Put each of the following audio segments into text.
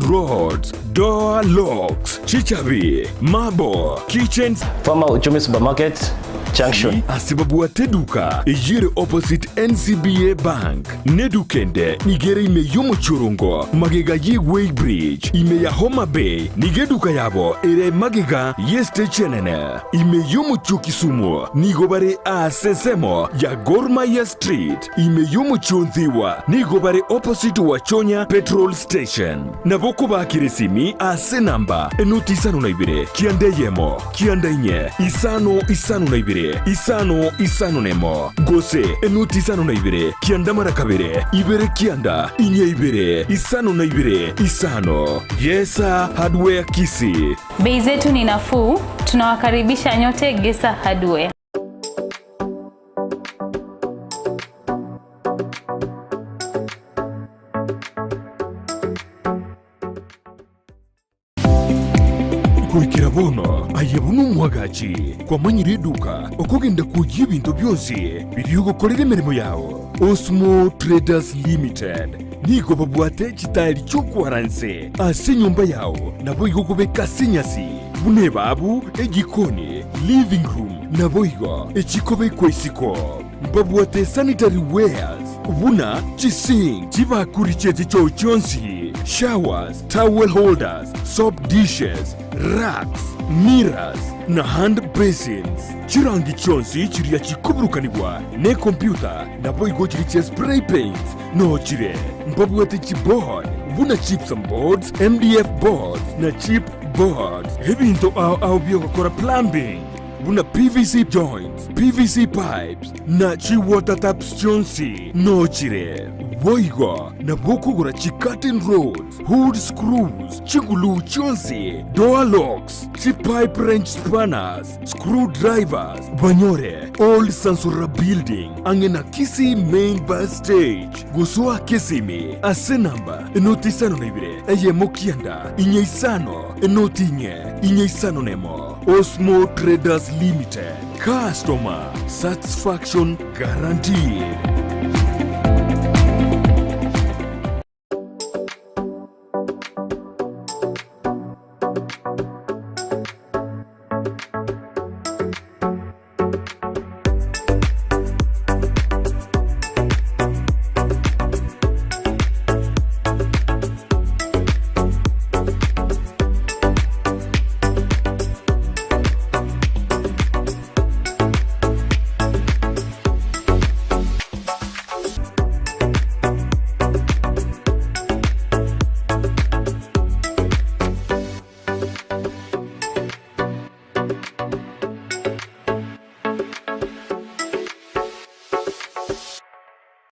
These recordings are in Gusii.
Rods, Door Locks, Chichabi, Marble, Kitchen Former Uchumi Supermarket Junction. Ase babwate eduka eyio ere opposite NCBA Bank, na eduka ende nigo ere ime y'omochorongo magega ye Weigh Bridge ime ya Homa Bay, nigo eduka yabo ere magega y'estage enene ime y'omochie o Kisumu, nigo bare aase ensemo ya Gor Mahia Street ime y'omochie o Nthiwa, nigo bare opposite Wachonya Petrol Station. Nabo okobakera esimi ase enamba enoti isano na ibere, kianda eyemo, kianda inye, isano isano na ibere, isano isano nemo, gose enoti isano na ibere, kianda mara kabere, ibere kianda, inye ibere, isano na ibere, isano. Gesa Hardware Kisii. Bei zetu ni nafuu, tunawakaribisha nyote Gesa Hardware. Goikera bono aye buna omwagachi kwamanyire eduka okogenda kwoyia ebinto bionsi biria ogokorera emeremo yao. Osmo Traders Limited nigo babwate chitairi chi'okwara nse ase enyomba yao naboigo okobeka ase enyasi buna ebabu, ejikoni, living room naboigo echikobekwa isiko. Mbabwate sanitary wares buna chisink, chibakuri chie chichoo chionsi, showers, towel holders, soap dishes, racks, mirrors, na hand basins. Chirangi chionsi chiria chikoburukanigwa nekompyuta naboigo chiria chia spray paints noo chire. Mbabwate chiboard buna gypsum boards, MDF boards na chip boards. Ebinto ao ao biogokora plumbing. buna PVC joints, PVC pipes, na chi-water taps chionsi nochire. Boigo nabo okogora chi-curtain rods, hood screws, chiguluu chionsi, door locks, chi-pipe wrench spanners, screw drivers, banyore Old Sansora Building ang'e na Kisii Main Bus Stage. Gosoa Kisimi ase namba enoti isano na ibere eyemo kianda inye isano enoti inye inye isano nemo. Osmo Traders Limited, Customer Satisfaction Guaranteed.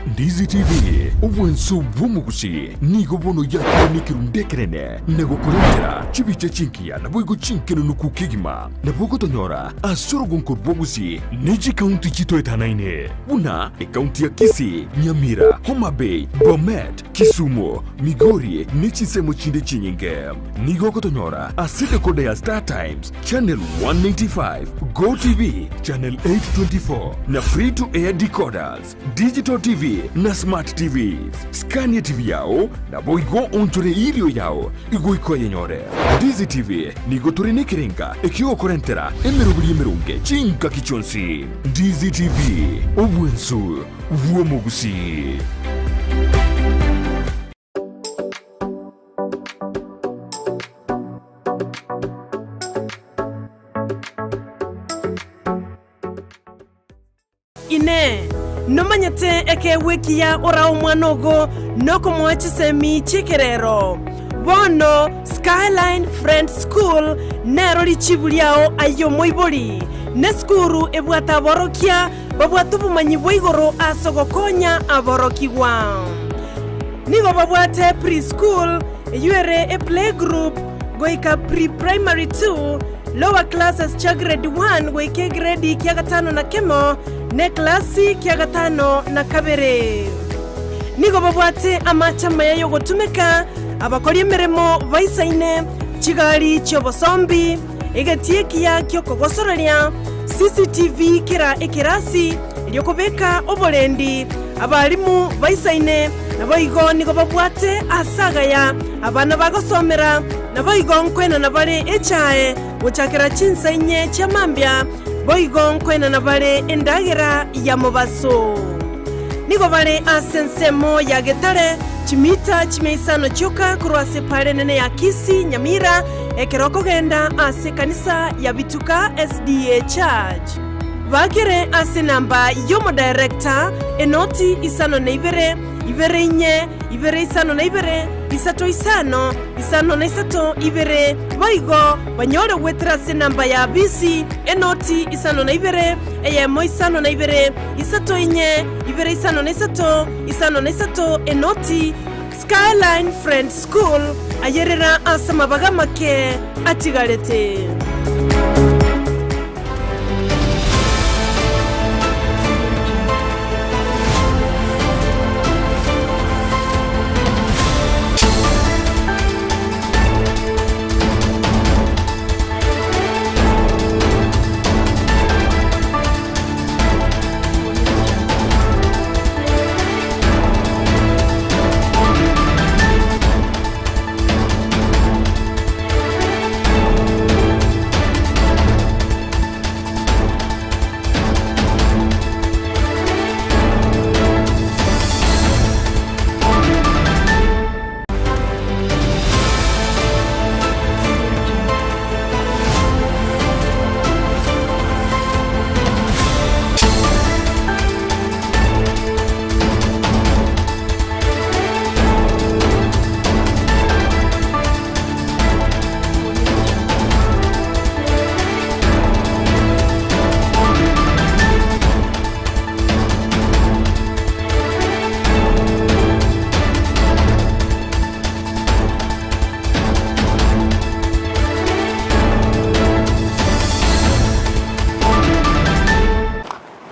Ndizi TV, obwanso bw'omogusi nigo bono yakire nekerundu ekenene na gokorentera chibicha chinkiya naboigo chinkenunuku kegima. Nabo ogotonyora ase orogonko rw'obogusi ne chikaunti chitoetanaine buna ekaunti ya Kisii, Nyamira, Homa Bay, Bomet, Kisumu, Migori ne chinsemo chinde chinyinge. Nigo ogotonyora ase decoder ya Star Times, Channel 195, Go TV, Channel 824 na Free to Air decoders, Digital TV na Smart TVs. Skania TV yao naboigo onchore erio yao igoika oyenyore. Ndizi TV nigo tore nekerenga ekiogokorentera emeroberi emeronge chingaki chionsi. Ndizi TV, obwensu bw'omogusii. Inee! Nomanyete ekeegwa ekiya orae omwana ogo nokomoa chisemi chi'ekerero? Bono Skyline Friends School nero richibu riao aye omoibori. Nesukuru ebwate aborokia babwate obomanyi bwa igoro ase ogokonya aborokigwa. Nigo babwate pre-school, eyio ere eplaygroup, goika pre-primary two, lower classes chia grade one goika egredi kia gatano na kemo, na eklasi kia gatano na kabere. Nigo babwate amache amaya y'ogotumeka, abakori emeremo baisaine, chigari chi'obosombi, egetii ekiya ki'okogosoreria, CCTV kera ekerasi, erio kobeka oborendi, abalimu baisaine. Naboigo nigo babwate aase agaya abana bagosomera, naboigo nkoenana bare echae gochakera chinsa inye chia mambia, boigo nkoenana bare endagera ya mobaso. Nigo bare ase ensemo ya Getare, chimita chimia isano chioka korwa ase epaara enene ya Kisii, Nyamira, ekero okogenda ase ekanisa ya Bituka SDA Church. Bakere ase enamba y'omodirector, enoti 52, 24, 52, 3 5, 53 2, boigo banyore goetera ase enamba ya bisi, enoti 52, eyemo 52, 3 4, 2 53 53 enoti. Skyline Friends School, ayerera ase amabaga amake atigarete.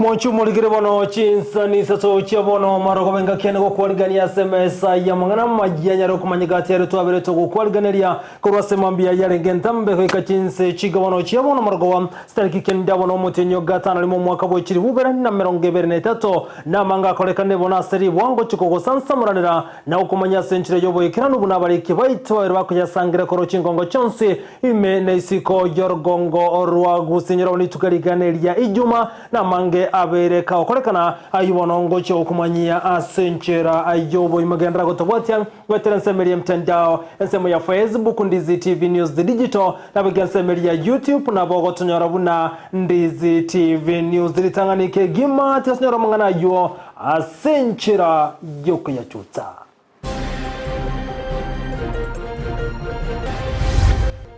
Mochie morigere bono chinsani isato chia bono marogoba engaki ane gokwarigania ase emesa y'amang'ana amayia anyare okomanyeka ati ere twabere togokwariganeria korwa ase mambia yarenge entambe goika chinse chiga bono chia bono marogoba Chitariki kenda bono omotienyi o gatano rimo omwaka bwe chilifu ibere na emerongo ebere na etato, namanga akorekane bono ase ribwango chikogosansamoranera na gokomanya ase enchera y'oboikeranu buna abariki baito babere bakoyasangereria korwa chingongo chionsi ime na isiko y'orogongo rwa Gusii. Nyora bono rituko rigana ria Ijuma namange abeire kagokorekana ayio bono ngochia gokomanyia ase enchera y'oboimo. Genderera gotobwatia Goetera ensemo eria emtandao, ensemo ya Facebook, Ndizi TV News Digital, naboigo ensemo eria ya YouTube nabo ogotonyora buna Ndizi TV News. Ritang'ani kegima tigasonyora amang'ana ayio ase enchera y'okoyachutsa.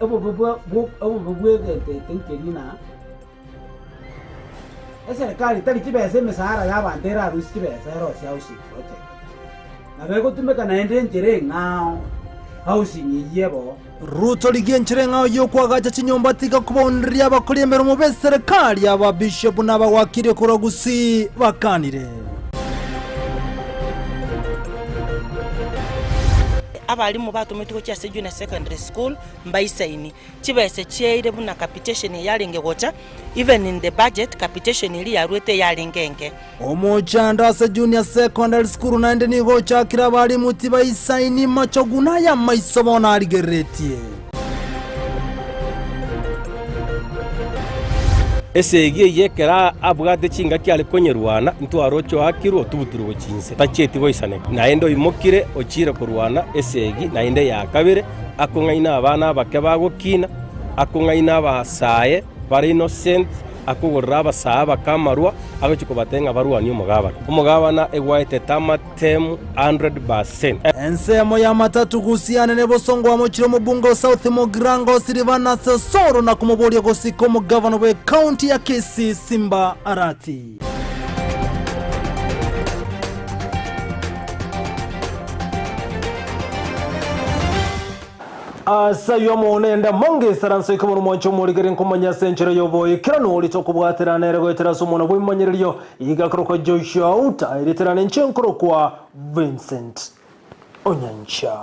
Obobe bwa bwo obobe bw'egento eke nkeri ng'a, eserekari tari chibesa emesahara ya abanto erarusie chibesa erosie housing project. Nabo egotumeka naende enchera eng'ao housing eyio ebo. Ruto rigia enchera eng'ao y'okoagacha chinyomba tiga kobaonereria abakori emeremo b'eserekari aba bishop na abagwakiri korwa Gusii bakanire. Abalimu batometwe gochia ase Junior Secondary School mbaisaini chibesa chiaire buna capitation eyarenge gocha, even in the budget capitation eria yarwete eyarenge enke. Omochando ase Junior Secondary School naende nigo ochakire abalimu tibaisaini machogu na ay'amaiso bono arigereretie. Esegi eyio ekero abwate chingaki are konyerwana, ntwaroche oakirwe otubutirwe gochia inse, tachieti goisaneka. Naende oimokire ochiire korwana esegi naende eya kabere, akong'aina abana abake bagokina, akong'aina abasae bare innocent, akogorera abasae abake amarwa, agochia kobatebia ng'a barwanie omogabana. Omogabana egwaetete amatemu 100%. Ensemo y'amatatu gusiane nebosongo amochire omobunge o South Mugirango Silvanus Osoro na komoboria gosika omogavana bw'ecounty ya Kisii Simba Arati. Ase ayio amo nende amange esaranso ekabora omwancho omorigeri nkomanya ase enchera y'oboikeranu oria tokobwaterana ere goetera ase omwana bw'ebimanyererio iga akorokwa Joshua Outa ereterane inche nkorokwa Vincent Onyancha.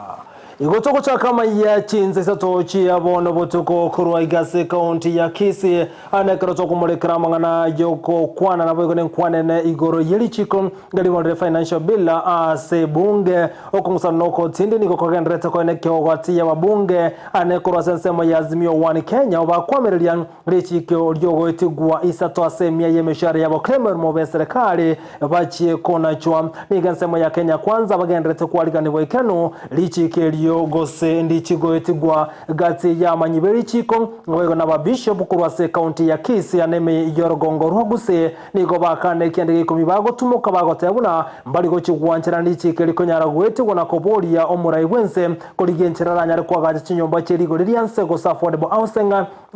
Igo togochaka amaiya chinsa isato chia bono botuko korwa iga ase ekaunti ya Kisii, ande ekero tokomorekera amang'ana y'ogokwana naboigo nenkwanene igoro ye richiko riborire Financial Bill ase ebunge. Okong'usana noko tindi nigo kogendererete koene gati y'ababunge ane korwa ase ensemo ya Azimio One Kenya obakwamereria richiko riogoetigwa isato ase emia y'emeshahara yabo kemeremo b'eserekari bachie konachwa. Nigo ensemo ya Kenya Kwanza bagendererete kwariganigwa ekenu richiko erio gose ndichigoetigwa gati y'amanyi b'erichiko naboigo n'ababishop korwa ase ekaunti ya Kisii ane ime y'orogongo rwa Gusii nigo bakana ekianda gia ikomi bagotumoka bagoteba buna mbari gochia gwanchera richiko rikonyara goetigwa na koboria omorai bw'ense korigia enchera aranyare koagacha chinyomba chie rigori ria nse gose affordable housing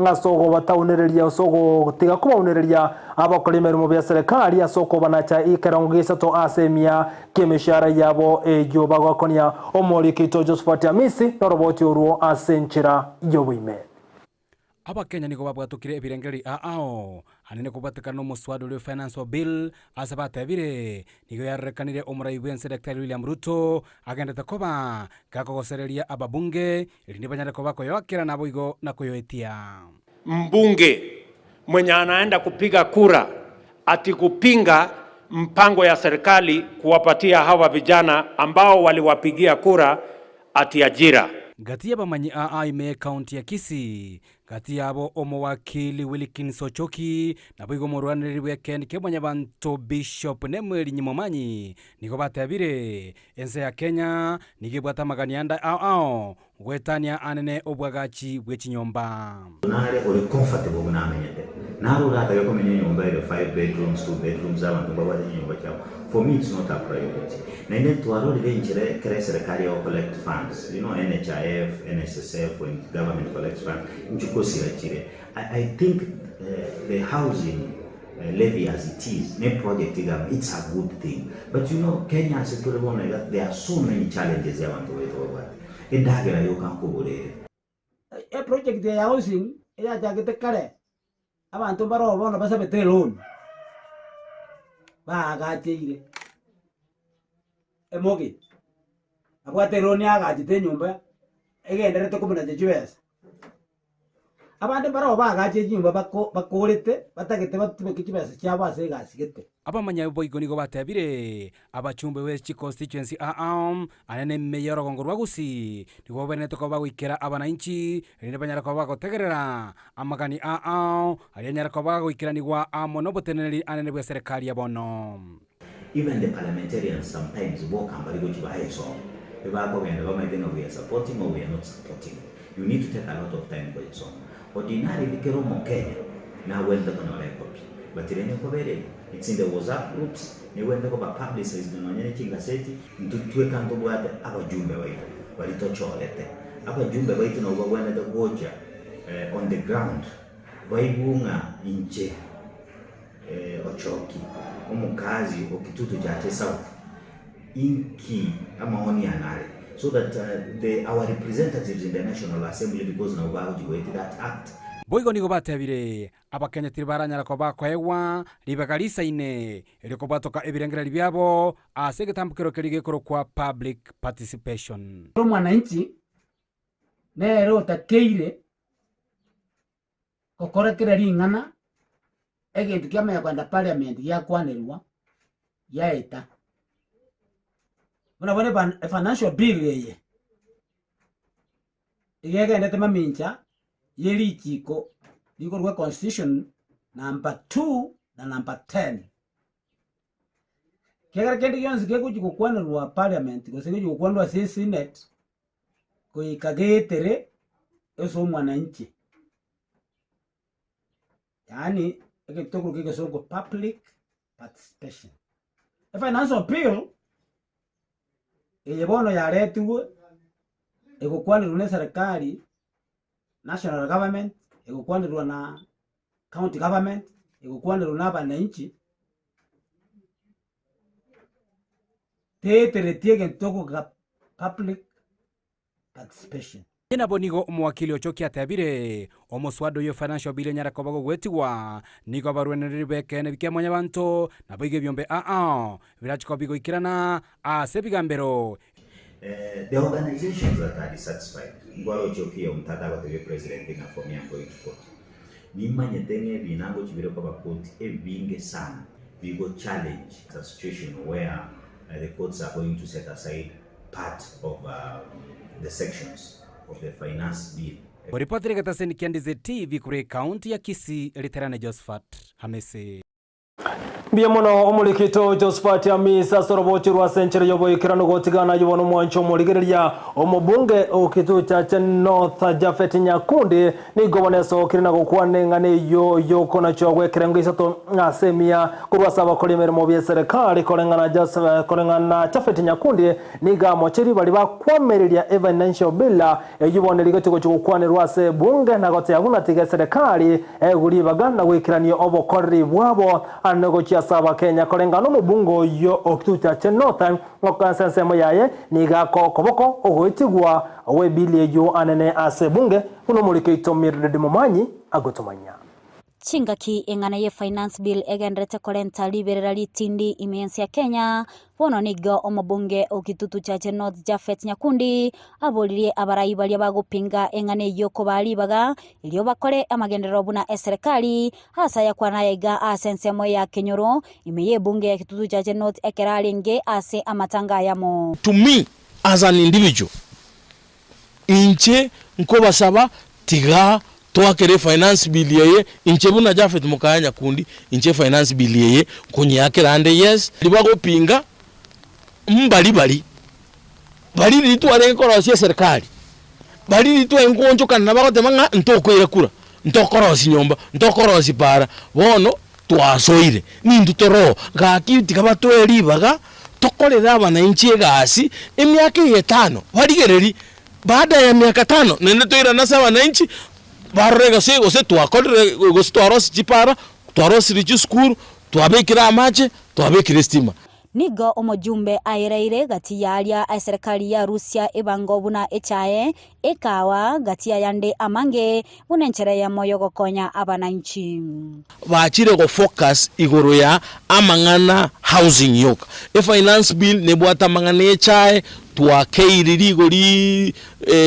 ase ogobataunereria ase ogotiga kobaunereria abakora emeremo bia serikali ase okobanacha ekerengo gia isato ase emia ki'emishahara yabo eyio bagokonia. Omoriki oito Josephat Amisi noroboti orwo ase enchera y'oboime. Abakenya nigo babwatokire ebirengererio ao anene kobwatekana nomoswada oria o Finance Bill ase batebire nigo yarorekanire omorai bw'ense Daktari William Ruto agendete koba gakogosereria ababunge erinde banyare koba koyoakera naboigo na koyoetia. Mbunge mwenye anaenda kupiga kura ati kupinga mpango ya serikali kuwapatia hawa vijana ambao waliwapigia kura ati ajira. Gati y'abamanyi aa ime ekaunti ya Kisii gati yabo omowakili Wilkins Ochoki naboigo omorwanereri bw'ekeeni kia mwanyabanto Bishop Nemuel Nyimomanyi nigo batebire ense ya Kenya nigo ebwate amagani ande ao ao goetania anene obwagachi bwe chinyomba. Nare ore comfortable buna amenyete, nare oratake komenya enyomba ere five bedrooms, two bedrooms, abanto mbabwate chinyomba chiabo, for me it's not a priority. Naende twarorire enchera ekero eserekari ego collect funds, you know NHIF, NSSF, when government collects funds, nchikosira chire. I, I think the housing levy as it is, ne project iga, it's a good thing. But you know, Kenya ase tore bono iga, there are so many challenges abanto baito babwate. Endagera yoka nkogora ere. Eproject ya housing eyachagete kare, abanto mbaro bono basabete eloan, baagacheire emortgage, abwate eloan agachete enyomba egenderete komonacha chibesa. Abande mbaro baagache chinyomba bako bakorete batagete batumeke chibesa chiabo ase egasi gete. Abamanya boigo nigo batebire abachumbe be chiconstituency ao anene ime y'orogongo rwa Gusii nigo babenerete koba bagoikera abananchi erinde banyare koba bagotegerera amagani ao aria anyare koba bagoikeranigwa amo noboteneneri anene bwa eserekari ya bono. Even the parliamentarians sometimes boka mbari gochi bayesoma, ebakogenda bamaete ng'a we are supporting or we are not supporting. You need to take a lot of time koyesoma. Ordinarily kera omokenya nagwenerete konyora ecopy, but rende nkobereri it's in the WhatsApp groups, negwenerete koba publicized nonye ne chingaseti. Ntwe tweka ntobwate abajumbe baito bari tochorete, abajumbe baito nabo bagwenerete gocha on the ground baigwe ng'a inche Ochoki omokazi o Kitutu Chache South inki amaoni anare, so that the our representatives in the National Assembly, because nabo bagochi goeti that act. Boigo nigo batebire, Abakenya tibaranyara koba koegwa ribaga risaine rikobwatoka ebirengererio biabo ase egetambokero keria gekorokwa public participation. Omwananchi nere otakeire gokora kera ring'ana egento kiamanya kogenda parliament giakwanerwa giaeta. Buna bono efinancial bill eye, iga egendete mamincha ya richiko rikorwa constitution number 2 na number 10. Kiagera kende gionsi kegochi gokwanerwa parliament gose gegochi gokwanerwa ase esenate goika geetere ase omwananchi. Yaani egento tokoroka egesongo public participation. Efinancial bill eye bono yaretirwe egokwanerwa na eserikari, national government, egokwanerwa na county government, egokwanerwa na abananchi, teetereti egento tokoga public participation. Nabo nigo omowakili Ochoki atebire omoswada oyo financial bill enyare koba gogwetigwa nigo abarwenereri b'ekeene bikia mwanyabanto nabo iga ebiombe ao birachi koba bigoikerana ase ebigambero. The organizations that are dissatisfied, nkwaroche Okiya Omtata agotebia president ng'a for me I'm going to court. Nimanyete ng'a ebina ngochi bire koba court ebinge sana bigo challenge a situation where the courts are going to set aside part of the sections of the finance bill. Oripotire egetaseni kia Ndizi TV korwa ekaunti ya Kisii, Riterane Josephat Hamisi. Mbuya mono omorikito Josphat Amisi ase orobochi rwa ase enchera y'oboikeranu gotigana ayio bono omwancho omorigereria omobunge o Kitutu Chache North Japhet Nyakundi nigo bono esokire na gokwana eng'ana eyio y'okonachwa gw'ekerengo isato ase emia korwa ase abakori emeremo b'eserekari koreng'ana koreng'ana Japhet Nyakundi nigo amocherie baria bakwamereria efinancial bill Eyio bono erigetie gochia gokwanerwa ase ebunge na goteba buna tiga eserekari egwe ribaga na goikerania obokoreri bwabo ande gochia ase abakenya koreng'ana nomobunge oyio o Kitutu Chache North gokoa ase ensemo yaye nigo akoa okoboko ogoetigwa gw'ebili eyio anene ase ebunge buna omoriki oito Mildred Momanyi agotomanyia. Chingaki eng'ana ye Finance Bill egenderete korenta riberera ritindi ime y'ense ya Kenya, bono nigo omobunge o Kitutu Chache North Japhet Nyakundi aboririe abarai baria bagopinga eng'ana eyio kobaa ribaga erio bakore amagenderero buna eserekari ase ayakwana aya iga ase ensemo ya Kenyoro ime y'ebunge ya Kitutu Chache North ekero arenge ase amatanga ayamo. To me as an individual, Inche nkobasaba, tiga toakere efinance bill eye, inche buna Japhet Mokaya Nyakundi, inche efinance bill eye nkonyeakera ande yes. Baria bagopinga mbari bari, bari riria twarenge korosia eserikari, bari riria twarenge koonchokana na bagoteba ng'a ntokoira kura, ntokorosia nyomba, ntokorosia para, bono twasoire, nintwe toroo, gaki tiga batoe ribaga tokorere abananchi egasi emiaka eye etano, barigererie baada ya miaka tano naende toirane ase abananchi barore gose gose twakorire gose twarosirie chipara, twarosirie chisukuru, twabekire amache, twabekire estima. Nigo omojumbe aereire gati y'aria eserekari ya Rusia ebango buna echae, ekawa, gati y'ayande amange, buna enchera eyemo y'ogokonya abananchi. Bachire go focus igoro ya amang'ana housing yoka. E finance bill nebwate amang'ana echae, twakeiri rigori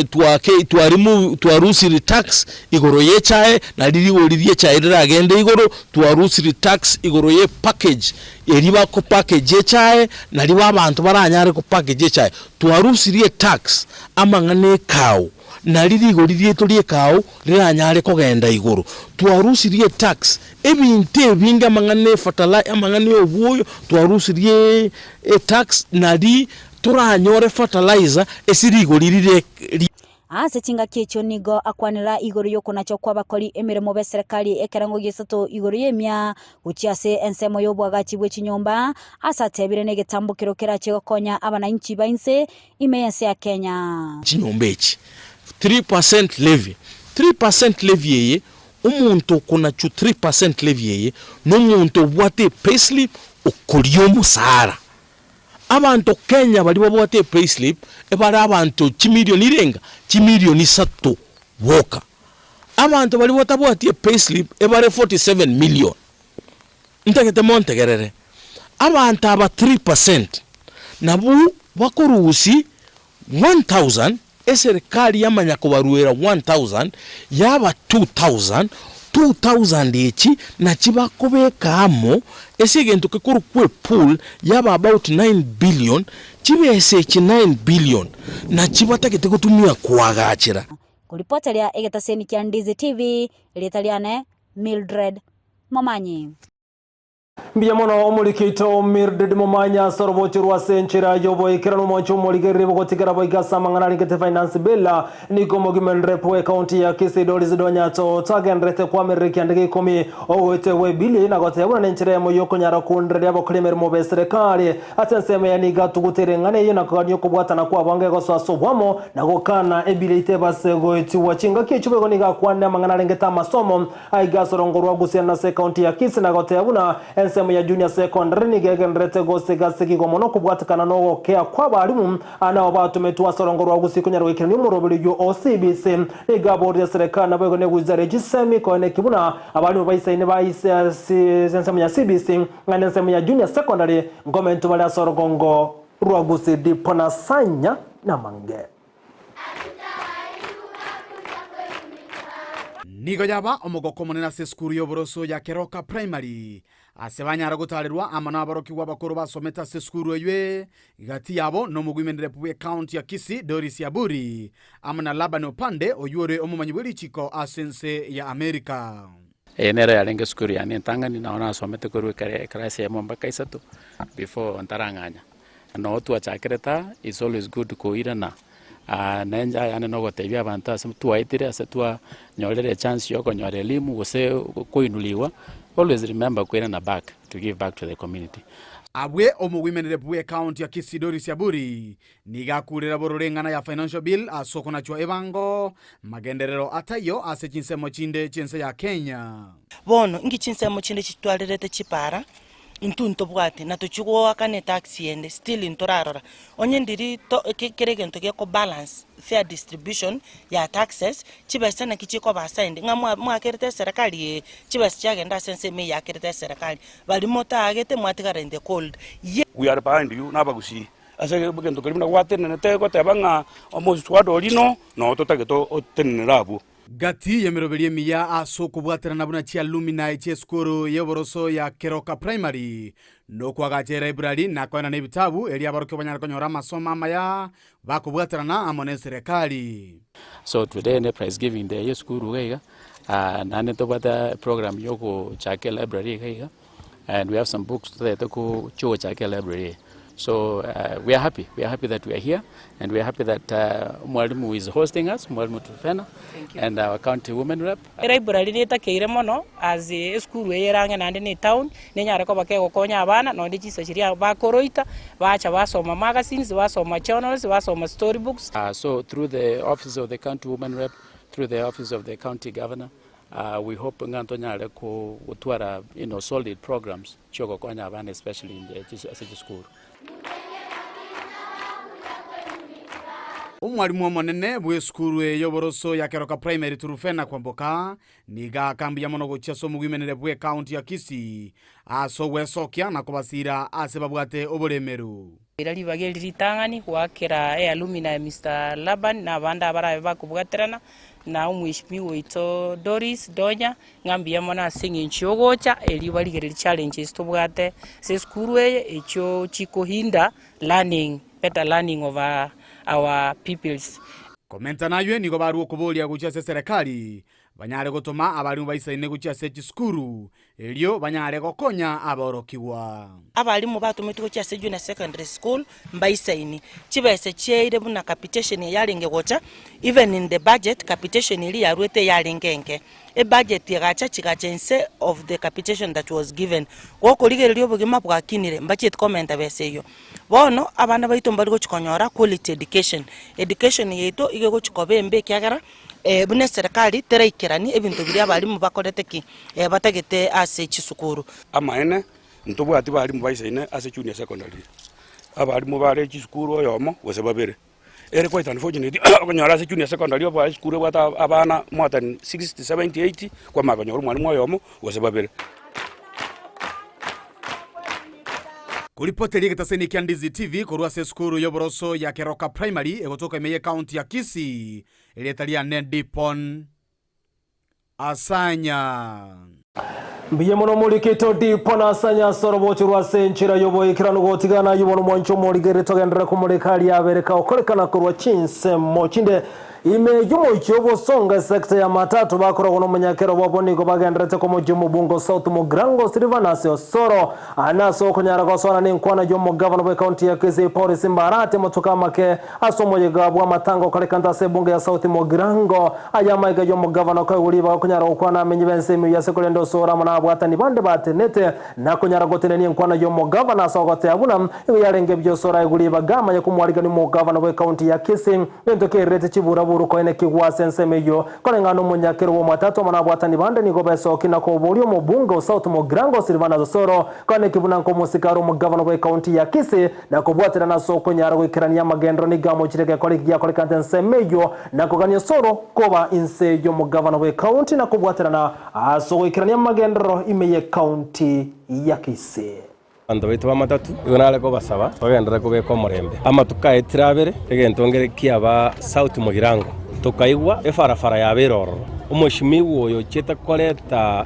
twakei twa remove twarusiri tax igoro ye echae nari rigori rie echae riragende igoro, twarusiri tax igoro ye package eria bako package echae nario abanto baranyare ko package echae. Twarusirie etax amang'ana ekao nari rigori riaito ri'ekao riranyare kogenda igoro. Twarusirie etax ebinto ebinge amang'ana efertilizer amang'ana ya obwoyo twarusirie etax nari toranyore fertilizer ase rigori rire. Ase chingaki echio nigo akwanera igoro y'okonacha kw'abakori emeremo b'eserekari ekerengo gi'esato igoro y'emia gochia ase ensemo y'oboagachi bwe chinyomba, ase atebire negetambokero kerache gokonya abananchi ba inse ime y'ense ya Kenya. Chinyomba echi 3% levy, 3% levy eye omonto okonachwa 3% levy eye nomonto obwate epayslip okoria omosara. Abanto Kenya baria babwate epayslip ebare abanto chimilion irenga? Chimilion isato boka. Abanto baria batabwati epayslip ebare 47 million. Ntagete montegerere, abanto aba 3% nabwo bakorusia 1000, eserikari yamanya kobaruera 1000 yaba 2000, 2000 echi nachi bakobeka amo ase egento kekorokwa epool yaba about 9 billion, chibesa echi 9 billion nachi batagete gotumia koagachera. Koripoteria egetaseni kia Ndizi TV, erieta riane Mildred Momanyi. Mbuya mono omoriki oito Mildred Momanyi ase orobocho rwa ase enchera y'oboikeranu omwancho omorigereri bogotigera boigo ase amang'ana arengete Finance Bill nigo omogima rep bw'ecounty ya Kisii Doris Donyato tagendererete koamerera ekianda gia ikomi ogoetegwa ebili na goteba buna nenchera eyemo y'okonyara koondereria abakori emeremo b'eserekari ase ensemo eye nigo atuguteire eng'ana eyio na kogania okobwatana kwabo gegosoa ase obwamo na gokana ebili eitebase goetigwa chingaki echio boigo nigo akwanire amang'ana arengete amasomo Aiga ase orongo rwa Gusii ase ekaunti ya Kisii na goteba buna ensemo ya Junior Secondary nigo egendererete gosiga-sigigwa mono kobwatekana nogokea kw'abarimu aa nabo batometwe ase orongo rwa Gusii konyara goikerania omoroberi oyio o CBC. Nigo aborire eserekari naboigo negoizara echisemi koeneki buna abarimu baisaine ba ensemo ya CBC ng'a nensemo ya Junior Secondary nkomentwe bare ase orogongo rwa Gusii. Dipo na Sanya. namange. Nigo yaba omogoko omonene ase esukuru y'oboroso ya Keroka Primary, ase banyara gotaarerwa amo naborokigwa abakoro basomete ase esukuru eywe, gati yabo nomogwimenerepu bw'ecounty ya Kisii Doris Aburi, amo na Laban Opande oywo ore omomanyi bwe richiko ase ense ya America. Eye nero yarenge esukuru yane entang'ani, nao nasomete korwa ekere eclass eyemo mpaka isato before ntarang'anya. Noo twachakerete aa, it's always good koirana na enchara yane nogotebia abanto ase twaetire ase twanyorire echance ya okonyora elimu gose koinuligwa, always remember koirana back to give back to the community. Abwe omogwimenere bwe county ya Kisii Doris Aburi nigo akurera bororo eng'ana ya Financial Bill ase okonachwa ebango magenderero ataiyo ase chinsemo chinde chi'ense ya Kenya. Bono inki chinsemo chinde chitwarerete chipara Intwe ntobwati na tochia goakana etax ende still ntorarora onye ndiri to ke kera egento geko balance fair distribution ya taxes, chibesa naki chikoba assigned ng'a mwa mwakerete eserekari eye chibesa chiagenda ase ensemo eye yakerete eserekari, baria motaagete mwatigara in the cold ye. We are behind you nabagusii ase egento keria buna gwatenenete goteba ng'a omoswada oria no noo totagete otenenere abwo. Gati y'emeroberio emiya ase okobwaterana buna chialuminai chi'esukuru y'oboroso ya Keroka Primary, nokoagacha elibrary na koenana ebitabu erio abarokigwa banyare konyora amasomo amaya bakobwaterana amo n'eserekari. So today ne prize giving day y'esukuru iga iga, naende ntobwate program ya ogochaka elibrary iga iga. And we have some books totagete gochaka elibrary eye. So we are happy, we are happy that we are here and we are happy that Mwalimu is hosting us, Mwalimu Trufena and our county women rep. Elibrary netakeire mono as esukuru eye ere ang'e naende na etown, nenyare koba kegokonya abana nonye chinsa chiria bakoroita, bacha basoma magazines, basoma journals, basoma story books. So through the office of the county women rep, through the office of the county governor, We hope ng'a ntonyare gotwara you know, solid programs chiogokonya abana especially in the ase chisukuru. Omwalimu omonene bw'esukuru eye y'oboroso ya Keroka Primary Turufena Kwamboka nigo aaka mbuya mono gochia ase omogwimenere bw'ecounty ya Kisii ase ogwesokia na kobasira ase babwate oboremeru. Ira ribaga eri ritang'ani goakera ealumina ya Mister Laban na abande abarabe bakobwaterana na omweshimiwa oito Doris Donya, ng'a mbuya mono ase eng'encho y'ogocha erio barigererie challenges tobwate ase esukuru eye echio chikohinder learning, better learning of our pupils. Komenta naywe nigo barua okoboria gochia ase eserekari banyare gotoma abarimu baisaine gochia ase chisukuru erio banyare gokonya aborokigwa. Abalimu batometwe gochia ase Junior Secondary School mbaisaini chibesa chiaire buna capitation eye yarenge gocha, even in the budget capitation eria yaruete yarenge enke. Ebudget egacha chigacha inse of the capitation that was given. Gokorigereria obogima bwakinire mbachieti komenta besa eyio. Bono abana baito mbari gochi konyora quality education. Education yaito iga egochi koba embe ekiagera Buna eserekari teraikerani ebinto biria abalimu bakorete ki? Batagete ase chisukuru. Amaene, ntobwati balimu baisaine ase junior secondary, abalimu bare chisukuru oyomo gose babere. Ere quite unfortunate okonyora ase junior secondary oboa esukuru ebwate abana more than 60, 70, 80, kwamanya konyora omwalimu oyomo gose babere. Koripoteria egetaseni kia Ndizi TV korwa ase esukuru y'oboroso ya Keroka Primary egotoka ime y'ecounty ya Kisii, Erieta riane Dipon Asanya. Mbuya mono omorikito Dipon Asanya ase orobocho rwa ase enchera y'oboikeranu gotigana ayio bono mwanche omorigereria togenderere komoreka aria abereka okorekana korwa chinsemo chinde ime y'omochie obosonga esecta ya Matatu bakoragwa nomonyakero bwabo nigo bagendererete komochia omobunge o South Mugirango Silvanus Osoro Aa nase okonyara gosoana nenkwana y'omogavana bw'ecounty ya Kisii Paul Simba Arati amatuko amake ase omoyega bw'amatanga okorekante ase ebunge ya South Mugirango. Aya amaiga y'omogavana okoegwa ribaga konyara gokwana amenyi b'ense emiyo ase korenda osoro amo nababwatani bande batenete na konyara gotenenia enkwana y'omogavana ase ogotea buna igo yarenge buya osoro aegwe ribaga amanye komwarigania omogavana bw'ecounty ya Kisii Gento kererete chiburaburu koenekigwa ase ensemo eyio, koreng'ana nomonyakero bw'omwatato amo nabwatani bande nigo besokia na koboria omobunge o South Mugirango Silvanus Osoro koeneki buna nkomosike are omogavana bw'ecounty ya Kisii na kobwaterana ase okonyara goikerania amagenderero nigo amochire gekora eki giakorekanete ensemo eyio na kogania Osoro koba inse y'omogavana bw'ecounty na kobwaterana ase ogoikerania amagenderero ime y'ecounty ya Kisii. Abanto baito b'amatatu nigo nare kobasaba bagenderere kobeka omorembe. Amatuko aetire abere, egento nkere kiaba South Mugirango, tokaigwa efarafara yabeire ororo. Omoshimiwa oyo ochiete koreta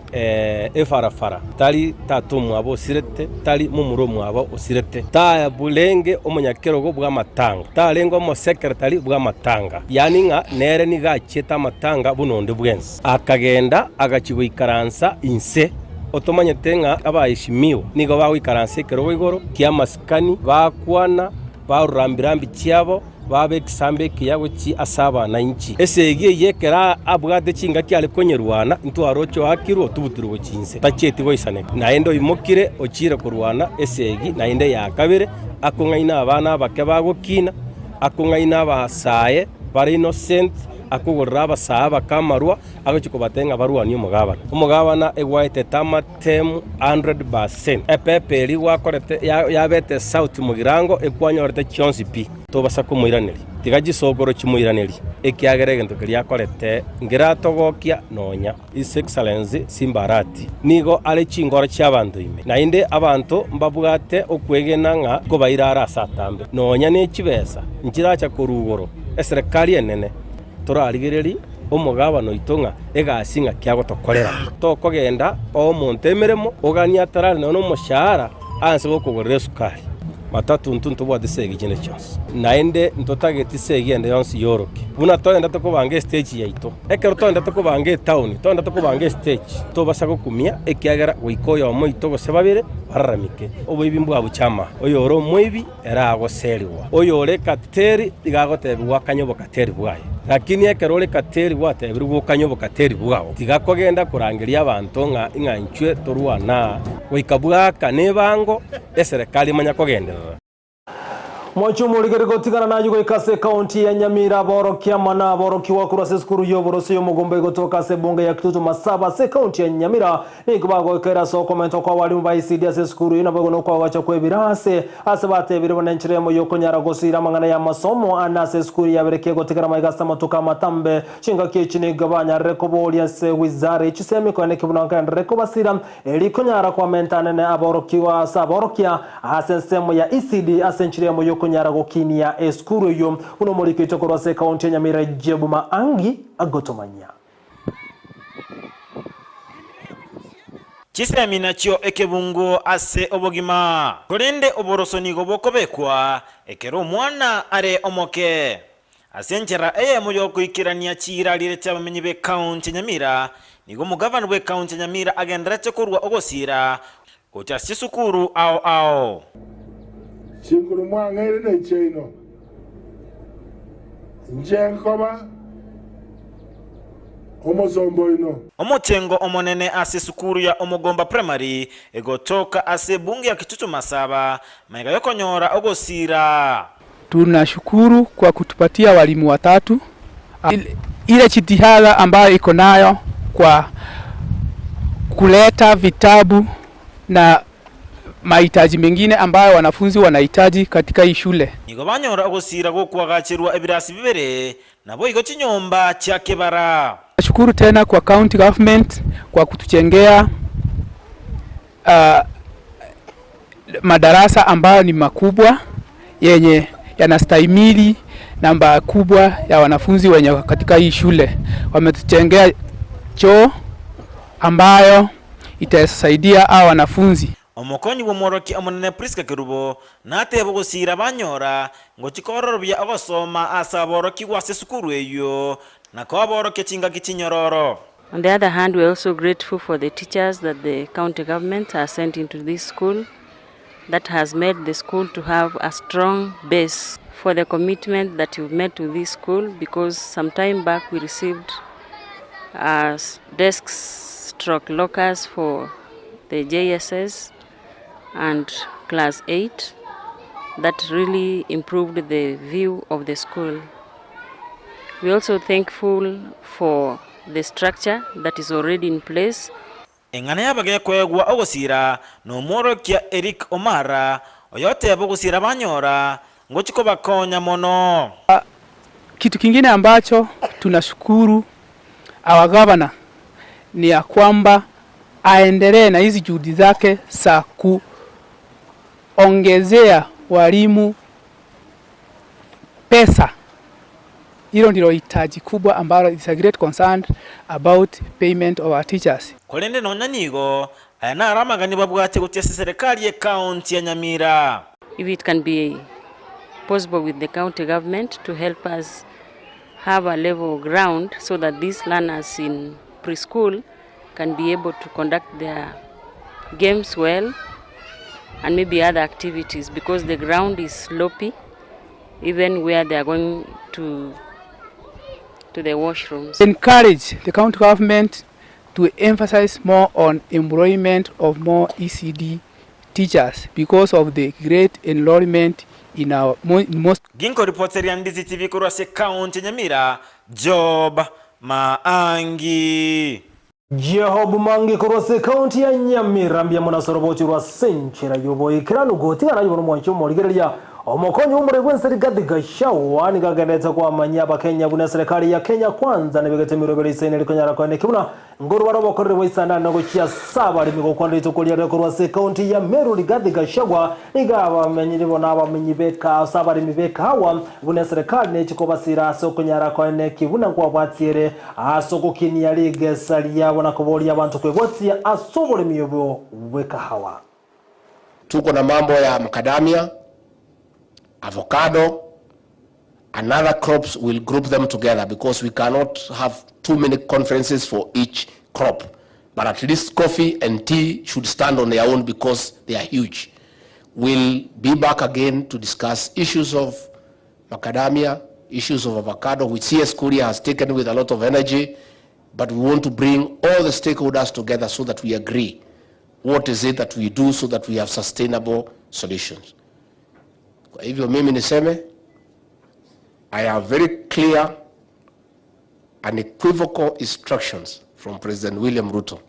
efarafara tari tata omwabo osirete, tari momura omwabo osirete, tarenge omonyakerogo bw'amatanga, tarenge omosekretari bw'amatanga, yaani ng'a nere nigo achiete amatanga buna onde bwensi. Akagenda agachia goikaransa inse. Otomanyete ng'a abaeshimiwa nigo bagoikaransa ekerogo igoro ki'amasikani, bakwana, barora mbirambi chiabo, baba ekisambe ekiya gochia ase abanainchi. Esegi eyio ekero abwate chingaki are konyerwana, ntwaroche oakirwe otubutirwe gochia inse, tachieti goisaneka. Naende oimokire ochiire korwana esegi naende eya kabere, akong'aina abana abake bagokina, akong'aina abasae bare innocent, akogorera abasae abake amarwa, agochia kobatebia ng'a barwanie omogabana. Omogabana egwaetete amatemu 100%. Epepa eria gwakorete yabete sauti mogirango ekwanyorete chionsi pi. Tobasa komoiraneria, tiga chisokoro chimoiranerie, ekiagera egento keria akorete nkeratogokia nonya. His Excellency Simba Arati nigo are chingoro chi'abanto ime, naende abanto mbabwate okwegena ng'a nkobaira are ase atambe. Nonya ne chibesa nchiracha korwa igoro, eserekari enene Torarigererie omogabane oito ng'a egasi ng'aki agotokorera. Tokogenda oe omonto emeremo, oganie atarare nonya nomoshahara anse gokogorera esukari. Matatu intwe ntobwati segi chinde chionsi, naende ntotageti segi ende yonsi yoroke. Buna toendete kobanga estage yaito, ekero toendete kobanga etown, toendete kobanga estage, tobasa gokumia ekiagera goika oyomo oito gose babere bararamike. Oboibi mbwabuche ama, oyore omoibi ere agoserigwa. Oyore kateri iga agotebigwa akanye obokateri bwaye. Lakini ekero ore kateri gwatebirwe gokanye obokateri bwao, tiga kogenda korangeria abanto ng'a ing'a inchwe torwane aa, goika bwaka nebango eserekari emanya kogenderera. Mochie omorigeri gotigana nayio goika ase ekaunti ya Nyamira aborokia amo na aborokigwa korwa ase esukuru y'oboroso y'omogomba egotoka ase ebunge ya Kitutu Masaba ase ekaunti ya Nyamira Nigo bagoikera ase okomentwa kw'abalimu ba ECD ase esukuru eyio naboigo nokoagacha kw'ebirasi ase batebire buna enchera eyemo y'okonyara gosiira amang'ana y'amasomo ane ase esukuru yabere kegotigara maiga ase amatuko amatambe. Chingaki echi nigo banyarire koboria ase wizara ye chisemi koeneki buna nkaenderere kobasira eri konyara kwamenta anene aborokigwa ase aborokia ase ensemo ya ECD ase enchera eyemo y'okonyara gokinia esukuru eyio buna omoriki oito korwa ase ekaunti ya Nyamira Jebu Maangi agotomanyia. Chisemi nachio ekebungo ase obogima, korende oboroso nigo bokobekwa ekero omwana are omoke. Ase enchera eyemo y'ogoikerania chiira riria chi'abamenyi b'ekaunti ya Nyamira, nigo omogavana bw'ekaunti ya Nyamira agendererete korua ogosiira gocha ase chisukuru ao ao. Chinguru mwang'eire nechiaino, inche nkoba omosomba oino. Omochengo omonene ase esukuru ya Omogomba Primary egotoka ase ebunge ya Kitutu Masaba magega yokonyora ogosiira. Tunashukuru kwa kutupatia walimu watatu. Ile jitihada ambayo iko nayo kwa kuleta vitabu na mahitaji mengine ambayo wanafunzi wanahitaji katika hii shule. Nigo banyora ogosiira gokwagacherwa ebirasi bibere, naboigo chinyomba chia kebara. Nashukuru tena kwa county government kwa kutuchengea madarasa ambayo ni makubwa yenye yanastahimili namba kubwa ya wanafunzi wenye katika hii shule. Wametuchengea choo ambayo itasaidia hawa wanafunzi. Omokonyi bw'omworokia omonene Prisca Kerubo natebe ogosiira banyora ngochia kororobia ogosoma ase aborokigwa ase esukuru eyio na koborokia chingaki chinyororo. On the other hand, we are also grateful for the teachers that the county government has sent into this school that has made the school to have a strong base for the commitment that you've made to this school because some time back we received uh, desks stroke lockers for the JSS and class 8 that really improved the view of the school. We are also thankful for the structure that is already in place. Eng'ana y'abagekoegwa ogosiira nomworokia Eric Omara, oyoteba ogosiira banyora ngochia kobakonya mono. Kitu kingine ambacho tunashukuru our governor ni ya kwamba aendelee na hizi juhudi zake za Ongezea walimu pesa. Hilo ndilo hitaji kubwa ambalo is a great concern about payment of our teachers. Korende nonya nigo, aya naro amagani babwate gochia ase serikali y'Ekaunti ya Nyamira. If it can be possible with the county government to help us have a level ground so that these learners in preschool can be able to conduct their games well and maybe other activities because the ground is slopy even where they are going to to the washrooms. Encourage the county government to emphasize more on employment of more ECD teachers because of the great enrollment in our in most Ginkoripoteria Ndizi TV korwa ase Ekaunti ya Nyamira, Job Maangi. Jehob Mangi korwa ase ekaunti ya Nyamira mbuya mono ase oroboti rwa Senchera y'oboikeranu gotigana aye bono omwanchi omorigereria omokonyi bw'omoreri bw'ense Rigathi Gachagua nigo agenderete kwamanyia abakenya buna eserekari ya Kenya Kwanza nebegete emeroberi isaine rikonyara koeneki buna Nkorwa bare obokoreri bwa isandani gochia ase abaremi gokwana rituko riarire korwa ase ekaunti ya Meru Rigathi Gachagua nigo abamenyire bono abamenyi b'eka ase abaremi b'ekahawa buna eserekari nechi kobasira ase okonyara koeneki buna nkwabwatiere ase ogokinia rigesa riabo na koboria abanto kwebwatia ase oboremi obo bw'ekahawa. Tuko na mambo ya macadamia, avocado and other crops we'll group them together because we cannot have too many conferences for each crop. But at least coffee and tea should stand on their own because they are huge. We'll be back again to discuss issues of macadamia, issues of avocado, which CS Kuria has taken with a lot of energy, but we want to bring all the stakeholders together so that we agree what is it that we do so that we have sustainable solutions. Kwa hivyo mimi niseme I have very clear unequivocal instructions from President William Ruto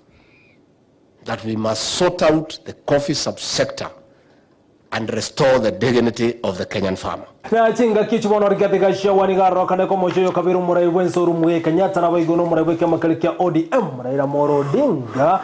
that we must sort out the coffee subsector and restore the dignity of the Kenyan farmer. Na chingaki echi bono Rigathi Gachagua nigo arorokane komochia oyo kabere omorai bw'ense Uhuru Muigai Kenyatta naboigo nomorai bw'ekiama keria kia ODM Raila Amolo Odinga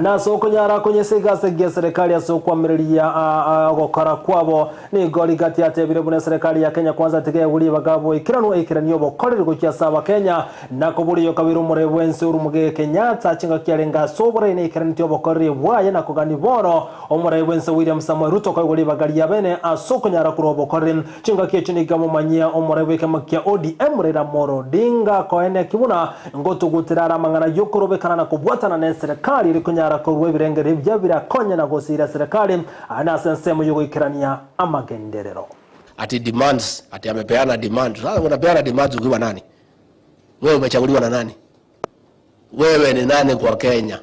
nase okonyara konyesa egasi gia serikali ase okwamereria ogokora kwabo. Nigo Rigathi atebire buna eserekari ya Kenya Kwanza tiga egwe ribaga boikeranu eikeranie obokoreri gochia ase abakenya na koboria oyo kabere omorai bw'ense Uhuru Muigai Kenyatta chingaki arenge ase oborai neikeraneti obokoreri bwaye na kogania bono Omorai bw'ense William Samoei Ruto akaigwa ribaga ria bene ase okonyara korwa obokoreri. Chingaki echio nigo amomanyia omorai bw'ekiama kia ODM Raila Amolo Odinga koeneki buna ngotugutera are amang'ana y'okorobekana na kobwatana n'eserekari eri konyara korua ebirengererio ebiya birakonye na gosiira eserekari aye nase ensemo y'ogoikerania amagenderero. Ati demands, ati amepeana demand. Sasa unapeana demands ukiwa nani? Wewe umechaguliwa na nani? Wewe ni nani kwa Kenya?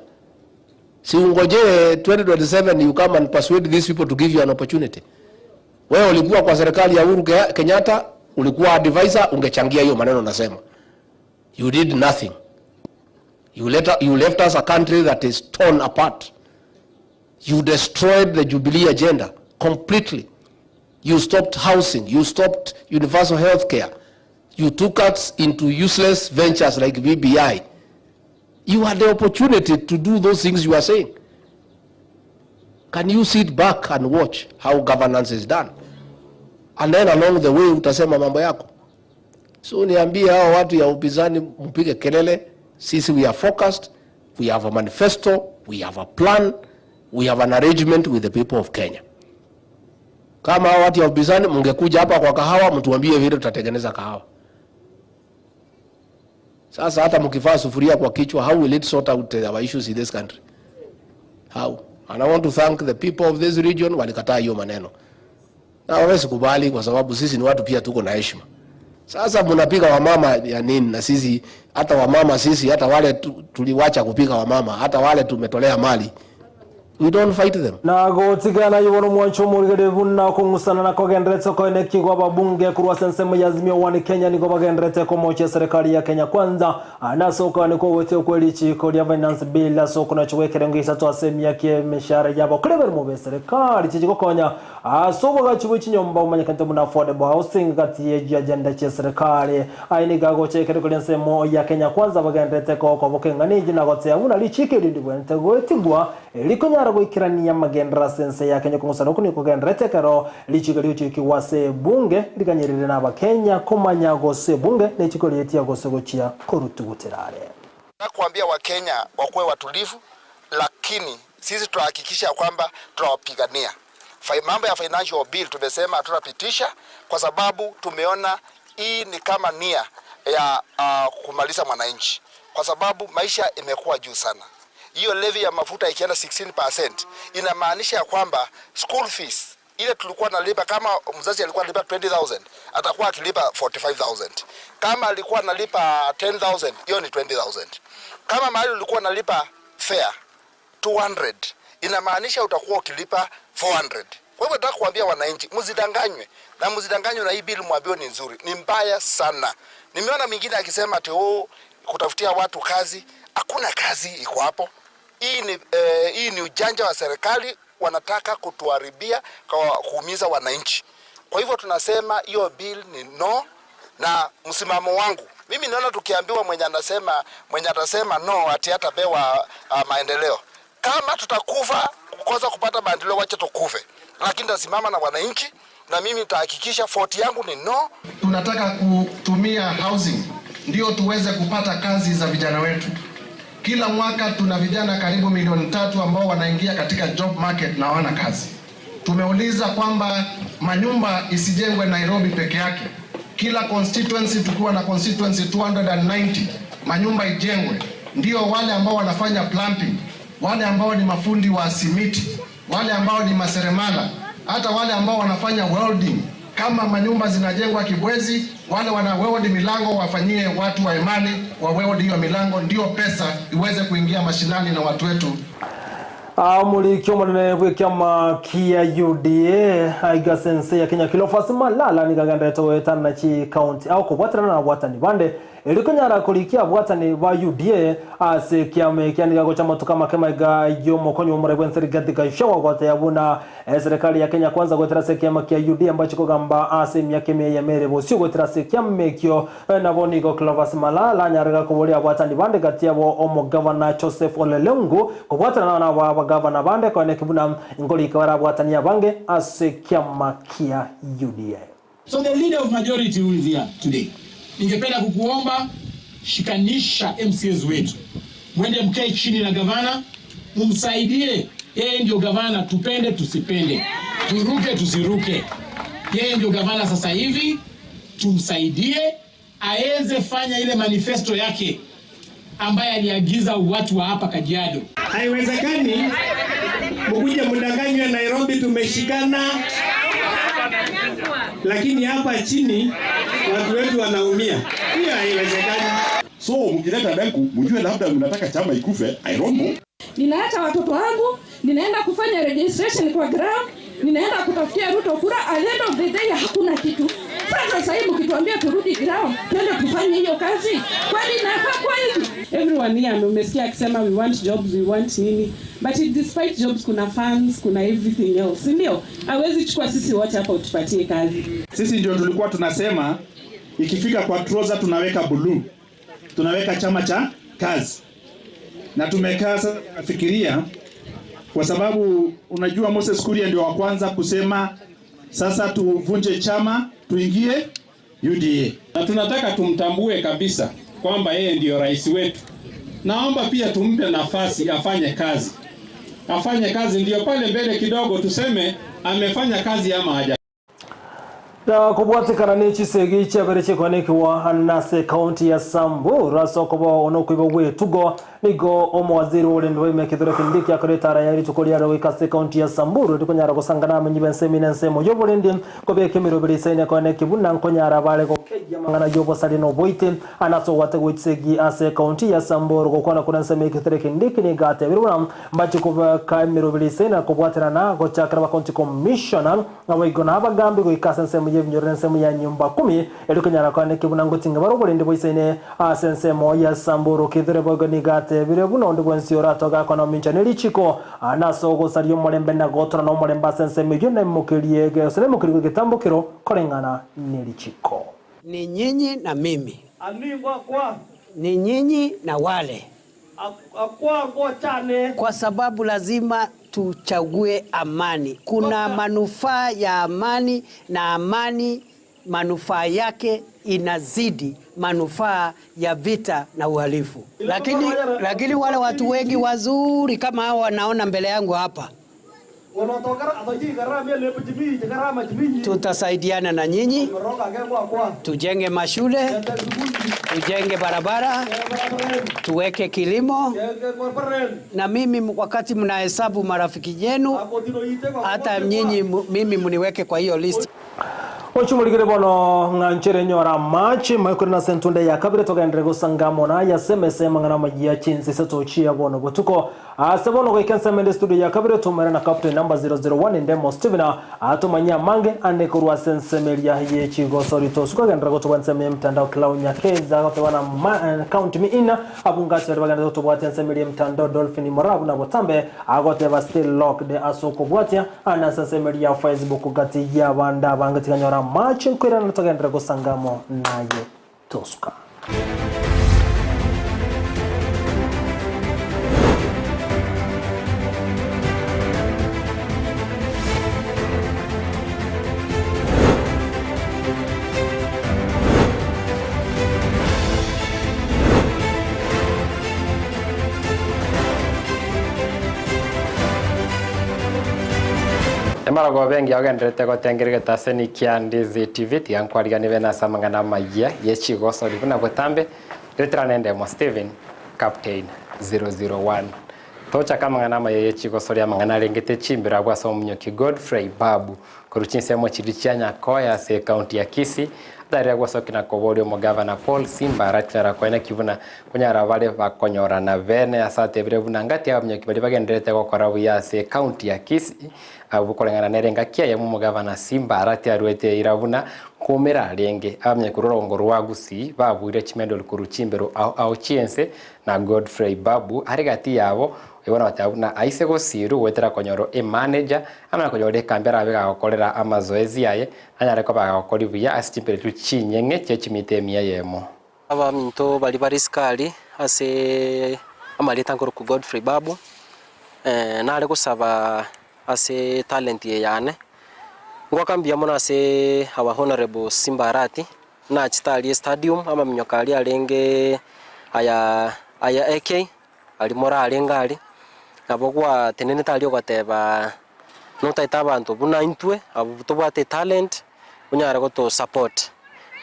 Si ungojee 2027 you come and persuade these people to give you an opportunity. Wewe ulikuwa kwa serikali ya Uhuru Kenyatta, ulikuwa advisor, ungechangia hiyo maneno nasema. You did nothing. You, let, you left us a country that is torn apart. You destroyed the Jubilee agenda completely. You stopped housing. You stopped universal health care. You took us into useless ventures like BBI. You had the opportunity to do those things you are saying. Can you sit back and watch how governance is done? And then along the way utasema mambo yako. So niambie hao watu ya upinzani mpige kelele. Sisi we are focused, we have a manifesto, we have a plan, we have an arrangement with the people of Kenya. Kama hao watu ya upinzani mngekuja hapa kwa kahawa mtuambie vile tutatengeneza kahawa. Sasa hata mkivaa sufuria kwa kichwa, how will it sort out our issues in this country? How? And I want to thank the people of this region walikataa hiyo maneno. Na hawawezi kubali kwa sababu sisi ni watu pia tuko na heshima. Sasa mnapiga wamama ya nini? Na sisi hata wamama sisi hata wale tuliwacha kupiga wamama, hata wale tumetolea mali. We don't fight them. Na gotigana ibo nomwancho omorigereria buna okong'usana na kogenderete okoenekia kwa ababunge korwa ase ensemo ya Azimio One Kenya nigo bagenderete komochia eserekari ya Kenya Kwanza nase okoanekwa ogoetia okwe richiiko ria Finance Bill ase okonacha gwekerengo isato ase emiaka emeshahara yabo kore eberemo beserikari chichigokonya ase obogachi bwe chinyomba bomanyekanete buna affordable housing gati ye chiagenda chieserikari. Aye nigo agocha ekereko ri'ensemo ya Kenya Kwanza bagenderete kogokoboka eng'ana eyio na goteba buna richiiko erio ndibwenerete goetigwa Rikonyara konyara goikerania amagenderero ase ense ya Kenya okong'usana okwo nigo kogendererete ekero richiiko rigochikigwa ase ebunge riganyerire na abakenya komanya gose ebunge nechiko rietia gose gochia korutugutera are. Nakuambia Wakenya wakuwe watulivu, lakini sisi tutahakikisha kwamba tunawapigania. Mambo ya financial bill tumesema hatutapitisha kwa sababu tumeona hii ni kama nia ya kumaliza mwananchi, kwa sababu maisha imekuwa juu sana. Hiyo levy ya mafuta ikienda 16% inamaanisha ya kwamba school fees ile tulikuwa nalipa, kama mzazi alikuwa analipa 20,000 atakuwa akilipa 45,000. Kama alikuwa analipa 10,000 hiyo ni 20,000. Kama mahali ulikuwa unalipa fare 200 inamaanisha utakuwa ukilipa 400. Kwa hivyo nataka kuambia wananchi msidanganywe, na msidanganywe na hii bill mwambiwe ni nzuri, ni mbaya sana. Nimeona mwingine akisema ati oh, kutafutia watu kazi, hakuna kazi iko hapo. Hii ni ujanja wa serikali, wanataka kutuharibia kwa kuumiza wananchi. Kwa hivyo tunasema hiyo bill ni no, na msimamo wangu mimi naona tukiambiwa mwenye atasema no ati hatapewa maendeleo. Kama tutakufa kukosa kupata maendeleo, wacha tukufe, lakini nitasimama na wananchi na mimi nitahakikisha vote yangu ni no. Tunataka kutumia housing ndio tuweze kupata kazi za vijana wetu. Kila mwaka tuna vijana karibu milioni 3 ambao wanaingia katika job market na hawana kazi. Tumeuliza kwamba manyumba isijengwe Nairobi peke yake. Kila constituency tukiwa na constituency 290 manyumba ijengwe. Ndio wale ambao wanafanya plumbing, wale ambao ni mafundi wa simiti, wale ambao ni maseremala, hata wale ambao wanafanya welding. Kama manyumba zinajengwa Kibwezi, wale wana weld milango wafanyie watu wa imani wa weld hiyo milango, ndio pesa iweze kuingia mashinani na watu wetu. Amurikio munene bw'ikiama kia UDA aiga sense ya Kenya Cleophas Malala nigagenderete gwetana na chi county au kobwaterana na bwatani bande eri konyara kurikia bwatani ba UDA ase kiama ekia nigagocha matuka make maiga yomokonyi omore bwense Rigathi Gachagua goteya buna serikali ya Kenya kwanza gwetera ase kiama kia UDA ambacho kogamba ase emiaka emiya yemere bosio gwetera ase kiama ekio nabo nigo Cleophas Malala anyarega koboria bwatani bande gati yabo omogavana Joseph Ole Lenku kobwaterana na abagavana bande koeneki buna ngorika barabwatani abange ase kiama kia UDA. So the leader of majority who is here today, ningependa kukuomba shikanisha MCAs wetu, mwende mkae chini na gavana, mumsaidie. Yeye ndio gavana, tupende tusipende, turuke tusiruke, yeye ndio gavana sasa hivi. Tumsaidie aeze fanya ile manifesto yake ambaye aliagiza watu wa hapa Kajiado. Haiwezekani mkuje mdanganywe Nairobi tumeshikana, lakini hapa chini watu wetu wanaumia. Hiyo haiwezekani. So mkileta Lenku mjue labda mnataka chama ikufe, I don't know. Ninaacha watoto wangu, ninaenda kufanya registration kwa ground, ninaenda kutafutia Ruto kura, at the end of the day hakuna kitu. Sasa sasa hivi mkituambia turudi ground, twende tufanye hiyo kazi, kwani inafaa kwa hivi? Everyone here umesikia akisema we want jobs, we want nini, but despite jobs kuna funds, kuna everything else, si ndio? Hawezi chukua sisi wote hapa utupatie kazi. Sisi ndio tulikuwa tunasema ikifika kwa trouser tunaweka blue, tunaweka chama cha kazi, na tumekaa sasa tunafikiria, kwa sababu unajua Moses Kuria ndio wa kwanza kusema sasa tuvunje chama tuingie UDA, na tunataka tumtambue kabisa kwamba yeye ndio rais wetu. Naomba pia tumpe nafasi afanye kazi, afanye kazi ndio pale mbele kidogo tuseme amefanya kazi ama haja. Na kubwatikana n'echisegi chiabere chikwanekiwa nase county ya Samburu ase okoba onokoiba bwetugo nigo omowaziri orende wa emekithero Kindiki akoreta araya rituko riare goika ase county ya Samburu rikonyara gosangana amenyi b'ensemi na ensemo y'oborendi kobeka emirobero isaine kwaneki buna nkonyara bare gokeia mang'ana y'obosari na oboite anase ogwate gwechisegi ase county ya Samburu gokwana kura ensemo ekithero Kindiki nigo atebire buna mbachi kobeka emirobero isaine na kobwaterana gochakera ba county commissioner aboigo na abagambi goika ase ensemo y'ebinyorero ensemo ya nyumba kumi erikonyara kwaneki buna ngotinga bare oborendi boisaine ase ensemo ya Samburu kithere boigo nigo atebire buna onde bwensi oratoga kona omincha nerichiko anase ogosaria omorembe na gotora na omorembe ase ensemo eyio nemokerie gose nemokeriwe getambokero koreng'ana nerichiko. Ni nyinyi na mimi, ni nyinyi na wale, kwa sababu lazima Tuchague amani. Kuna manufaa ya amani na amani manufaa yake inazidi manufaa ya vita na uhalifu. Lakini, lakini wale watu wengi wazuri kama hao wanaona mbele yangu hapa, tutasaidiana na nyinyi, tujenge mashule, tujenge barabara, tuweke kilimo. Na mimi wakati mnahesabu marafiki yenu, hata nyinyi mimi mniweke kwa hiyo list. Ochumorigere bono ng'a nchere nyora amache maikore nase entunde ya kabere togenderere gosanga amo naye ase emesa y'amang'ana amayia chinsa isato chia bono botuko. Ase bono goika ensemo ende studio ya kabere toumere na Captain number 001 Ndemo Stephen atomanyie amange ande korwa ase ensemo eria ye chigosori tosuka genderera gotobwa ensemo ye mtandao Clau Nyakeza agoteba na ma, count me in abwo ngati baria bagenderete gotobwatia ensemo eria ye mtandao Dolphin Moraa buna botambe agoteba still locked ase okobwatia Ande ase ensemo eria ya Facebook gati y'abande abange tiganyora amache nkoirana togenderere gosanga amo naye tosuka. Emaragoba engiya ogendererete gotengera egetaseni kia Ndizi TV, tiga nkwariganie bene ase amang'ana amayia ye chigosori buna botambe, retera nendemo Stephen, Captain 001. Tochake amang'ana amaya ye chigosori amang'ana arengete chimbero abwo ase omonyoki Godfrey Babu korwa chinsemo chiria chia Nyakoe ase ecounty ya Kisii atarire gosokia na koboria omogavana Paul Simba Arati koeneki buna Konyara bare bakonyorana bene ase atebire buna ngati abanyoki baria bagendererete gokora buya ase ecounty ya Kisii, abwo koreng'ana nere engaki eyemo omogavana Simba Arati aruete eira buna nkoumera arenge abanyoki korwa orogongo rwa Gusii babuire chimedal korwa chimbero ao ao chiense na Godfrey Babu are gati yabo oyo bono agoteba buna aise gosirwa goetera konyora emanager amanye konyora ekambi arabe gagokorera amazoezi aye nanyare koba agakori buya ase chimbero echio chinyeng'e chie chimita emia eyemo. Abaminto baria bare isiko aria ase amarieta nkorokwa Godfrey Babu, nare gosaba ase talent eye yane, ngoaka mbuya mono ase our honourable Simba Arati, nachete aria estadium amaminyoko aria arenge aya aya AK, aria morarenge aria, nabo gwatenenete aria ogateba notaete abanto buna intwe abwo tobwate etalent, onyare goto support.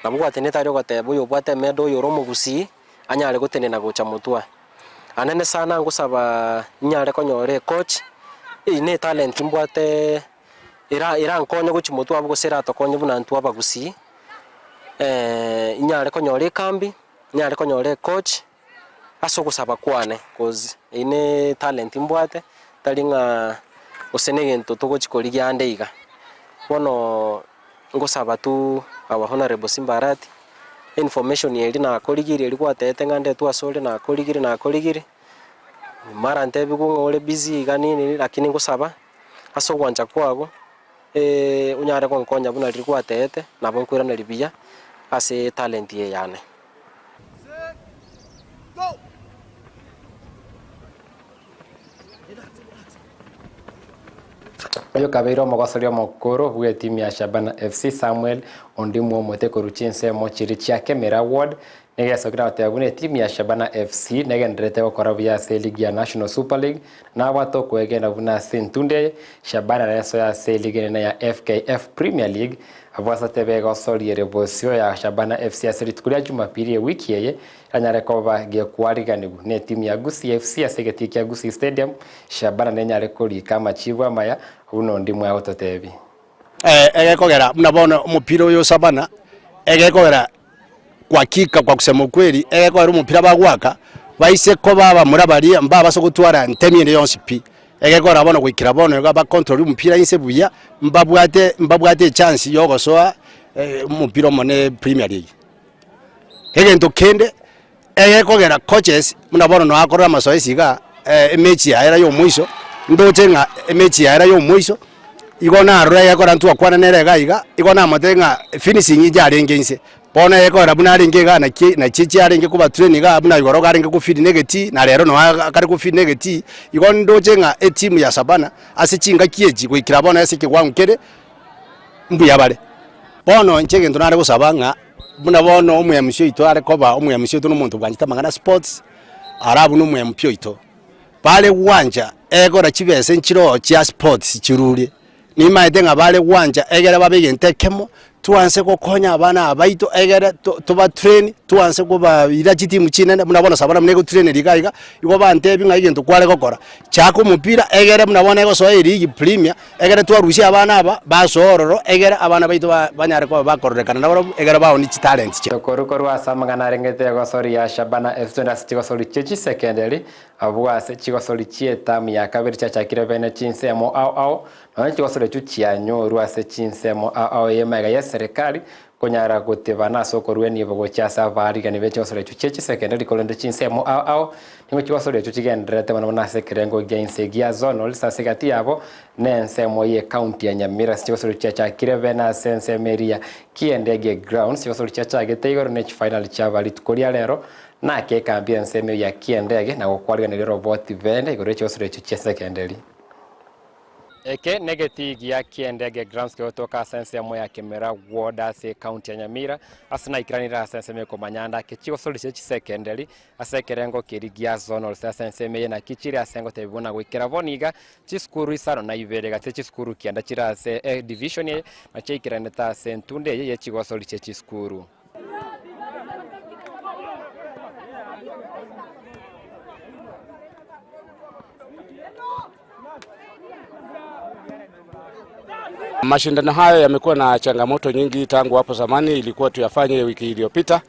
Nabo gwatenenete aria ogateba oyo obwate emedal oyo ore omogusii, anyare gotenena gocha motwe. Anene sana ngosaba inyare konyora ecoach, eyio ne etalent mbwate era erankonye gochia motwe abwo gose eratokonye buna intwe abagusii, inyare konyora ekambi, inyare konyora ecoach. ase ogosaba kwane, cause eyio ne talent mbwate, tari ng'a gose na egento togochi korigia ande iga. Bono ngosaba tu our honourable Simba Arati, information eria nakorigirie eria gwatebete ng'a ndetwe asore nakorigirie nakorigirie, mara ntebiwe ng'a ore busy iga nini nini lakini ngosaba ase ogwancha kwago onyare gonkonya buna riria gwatebete, nabo nkoiraneria buya ase etalent eye yane. Oyo kabeire omogosori omokoro bw'etimu ya Shabana FC Samuel Ondimu Omote korwa chinsemo chiria chia Kemera Ward nigo esokire goteba buna etimu ya Shabana FC negendererete gokora buya ase eligi ya National Super League na nabwate okwegena buna ase entundo eye Shabana nesoe ase eligi enene ya FKF Premier League Abwo ase tebegosoria ere bosio ya Shabana FC ase rituko ria Jumapili ewiki eye eranyare koba gekwariganigwa netimu ya Gusii FC ase egetii kia Gusii Stadium, Shabana nenyare korika amachibu amaya buna onde mwagototebia. Egekogera buna bono omopira oyo o Shabana, egekogera kwa hakika kwa kusema ukweli, egekogera omopira bagoaka, baise koba abamura baria mbabasa gotwara ntemi ende yonsi pi. Egekogera bono goikera bono iga bacontrol omopira inse buya, mbabwate mbabwate echance ya ogosoa omopira omonene Premier League. Egento kende, egekogera coaches buna bono noo akorora amasoesi igaa, emechi yaye era ya omoiso, ndoche ng'a emechi yaye era ya omoiso, igo narora egekora ntwakwana nere iga iga, igo namotebia ng'a finishing yarenge inse. Bono ekogera buna arenge igaa naki nachi chiarenge koba train igaa buna igoro iga arenge kofeed na egetii na rero noo akare kofeed na egetii, igo ndoche ng'a etimu ya Shabana ase chingaki echi goikera bono ase ekewango kere mbuya bare. Bono inche egento nare gosaba ng'a buna bono omo-MC oito are koba omo-MC oito na omonto bwanchete amang'ana a sports, ara buna omo-MP oito, bare gwancha egora chibesa nchiroo chia sports chirurie. Nimaete ng'a bare gwancha egere babe egento ekemo, twanse gokonya abana aba baito egere to tobatrain, twanse kobaira chitimu chinene buna bono Shabana buna egotraineri iga iga, igo bantebie ng'a egento kware gokora, chaka omopira egere buna bono egosoa eligi premier, egere twarusia abana aba, basoa ororo, egere abana baito ba banyare koba bakororekana nabarobwo egere baonie chitalent chia. Tokoru korwa ase amang'ana arengete egosori ya Shabana FC twende ase chigosori chie chisekenderi, Abwo ase chigosori chi'etamu ya kabere chiachakire bene chinsemo ao ao, nonya chigosori echio chianyorwa ase chinsemo ao ao y'emaiga y'eserekari, konyara gotebana ase okorua enibo gochia ase abaarigani be chigosori echio chie chisekendari korende chinsemo ao ao nigo chigosori echio chigendererete mono mono ase ekerengo gia inse gia zonals ase egati yabo nensemo y'ecounty ya Nyamira ase chigosori chiachakire bene ase ensemo eria Kiendege Grounds chigosori chiachagete igoro ne chifinal chiaba rituko ria rero Naki ekambi ensemo ya kiendege na gokwariganeria roboti bende igoro y'echigosori echio chia secondary. Eke negetii gia Kiendege Grounds kegotoka ase ensemo ya Kimera Ward ase ecounty ya Nyamira ase naikeranire ase ensemo ekomanya ande ake chigosori chia chisecondary ase ekerengo keria gia zonals ase ensemo eye naki chire ase ngotebi buna goikera bono iga chisukuru isano na ibere gati chisukuru kianda chire ase edivision eye na chiaikeranete ase entunda eye ye chigosori chia chisukuru. Mashindano hayo yamekuwa na changamoto nyingi tangu hapo zamani. Ilikuwa tuyafanye wiki iliyopita,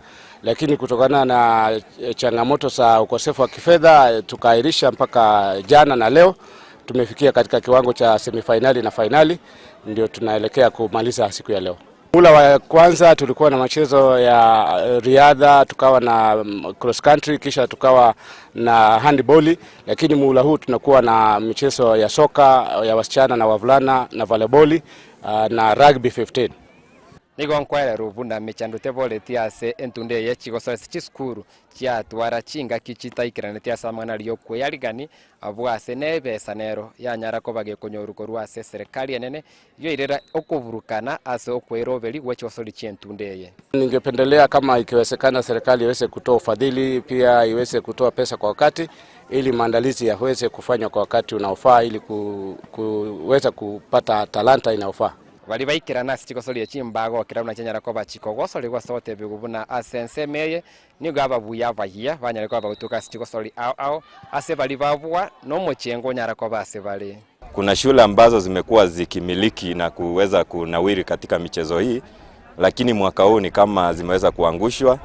lakini kutokana na changamoto za ukosefu wa kifedha tukaahirisha mpaka jana, na leo tumefikia katika kiwango cha semifinali na fainali, ndio tunaelekea kumaliza siku ya leo. Mula wa kwanza tulikuwa na machezo ya riadha, tukawa na cross country, kisha tukawa na handball, lakini muhula huu tunakuwa na michezo ya soka ya wasichana na wavulana na volleyball na rugby 15. Nigo nkwererwa buna mechando teboreti ase entunda eye chigosoa ase chisukuru chiatwara chingaki chitaikerereti ase amang'ana aria okweyarigani abwo ase nebesa nero yanyara koba gekonyoru korwa ase eserekari enene yoirera okoburukana ase okweroberia gwe chigosori chi'entunda eye. Ningependelea kama ikiwezekana serikali iweze kutoa ufadhili, pia iweze kutoa pesa kwa wakati ili maandalizi yaweze kufanywa kwa wakati unaofaa ili kuweza kupata talanta inayofaa. Baria baikerana ase chigosori echi mbagokera buna chianyara koba chikogosorigwa ase ogotebigwa buna ase ensemo eye nigo ababuya abayia banyare koba bagotuka ase chigosori ao ao ase baria babua, na omochengo onyara koba ase bare. Kuna shule ambazo zimekuwa zikimiliki na kuweza kunawiri katika michezo hii, lakini mwaka huu ni kama zimeweza kuangushwa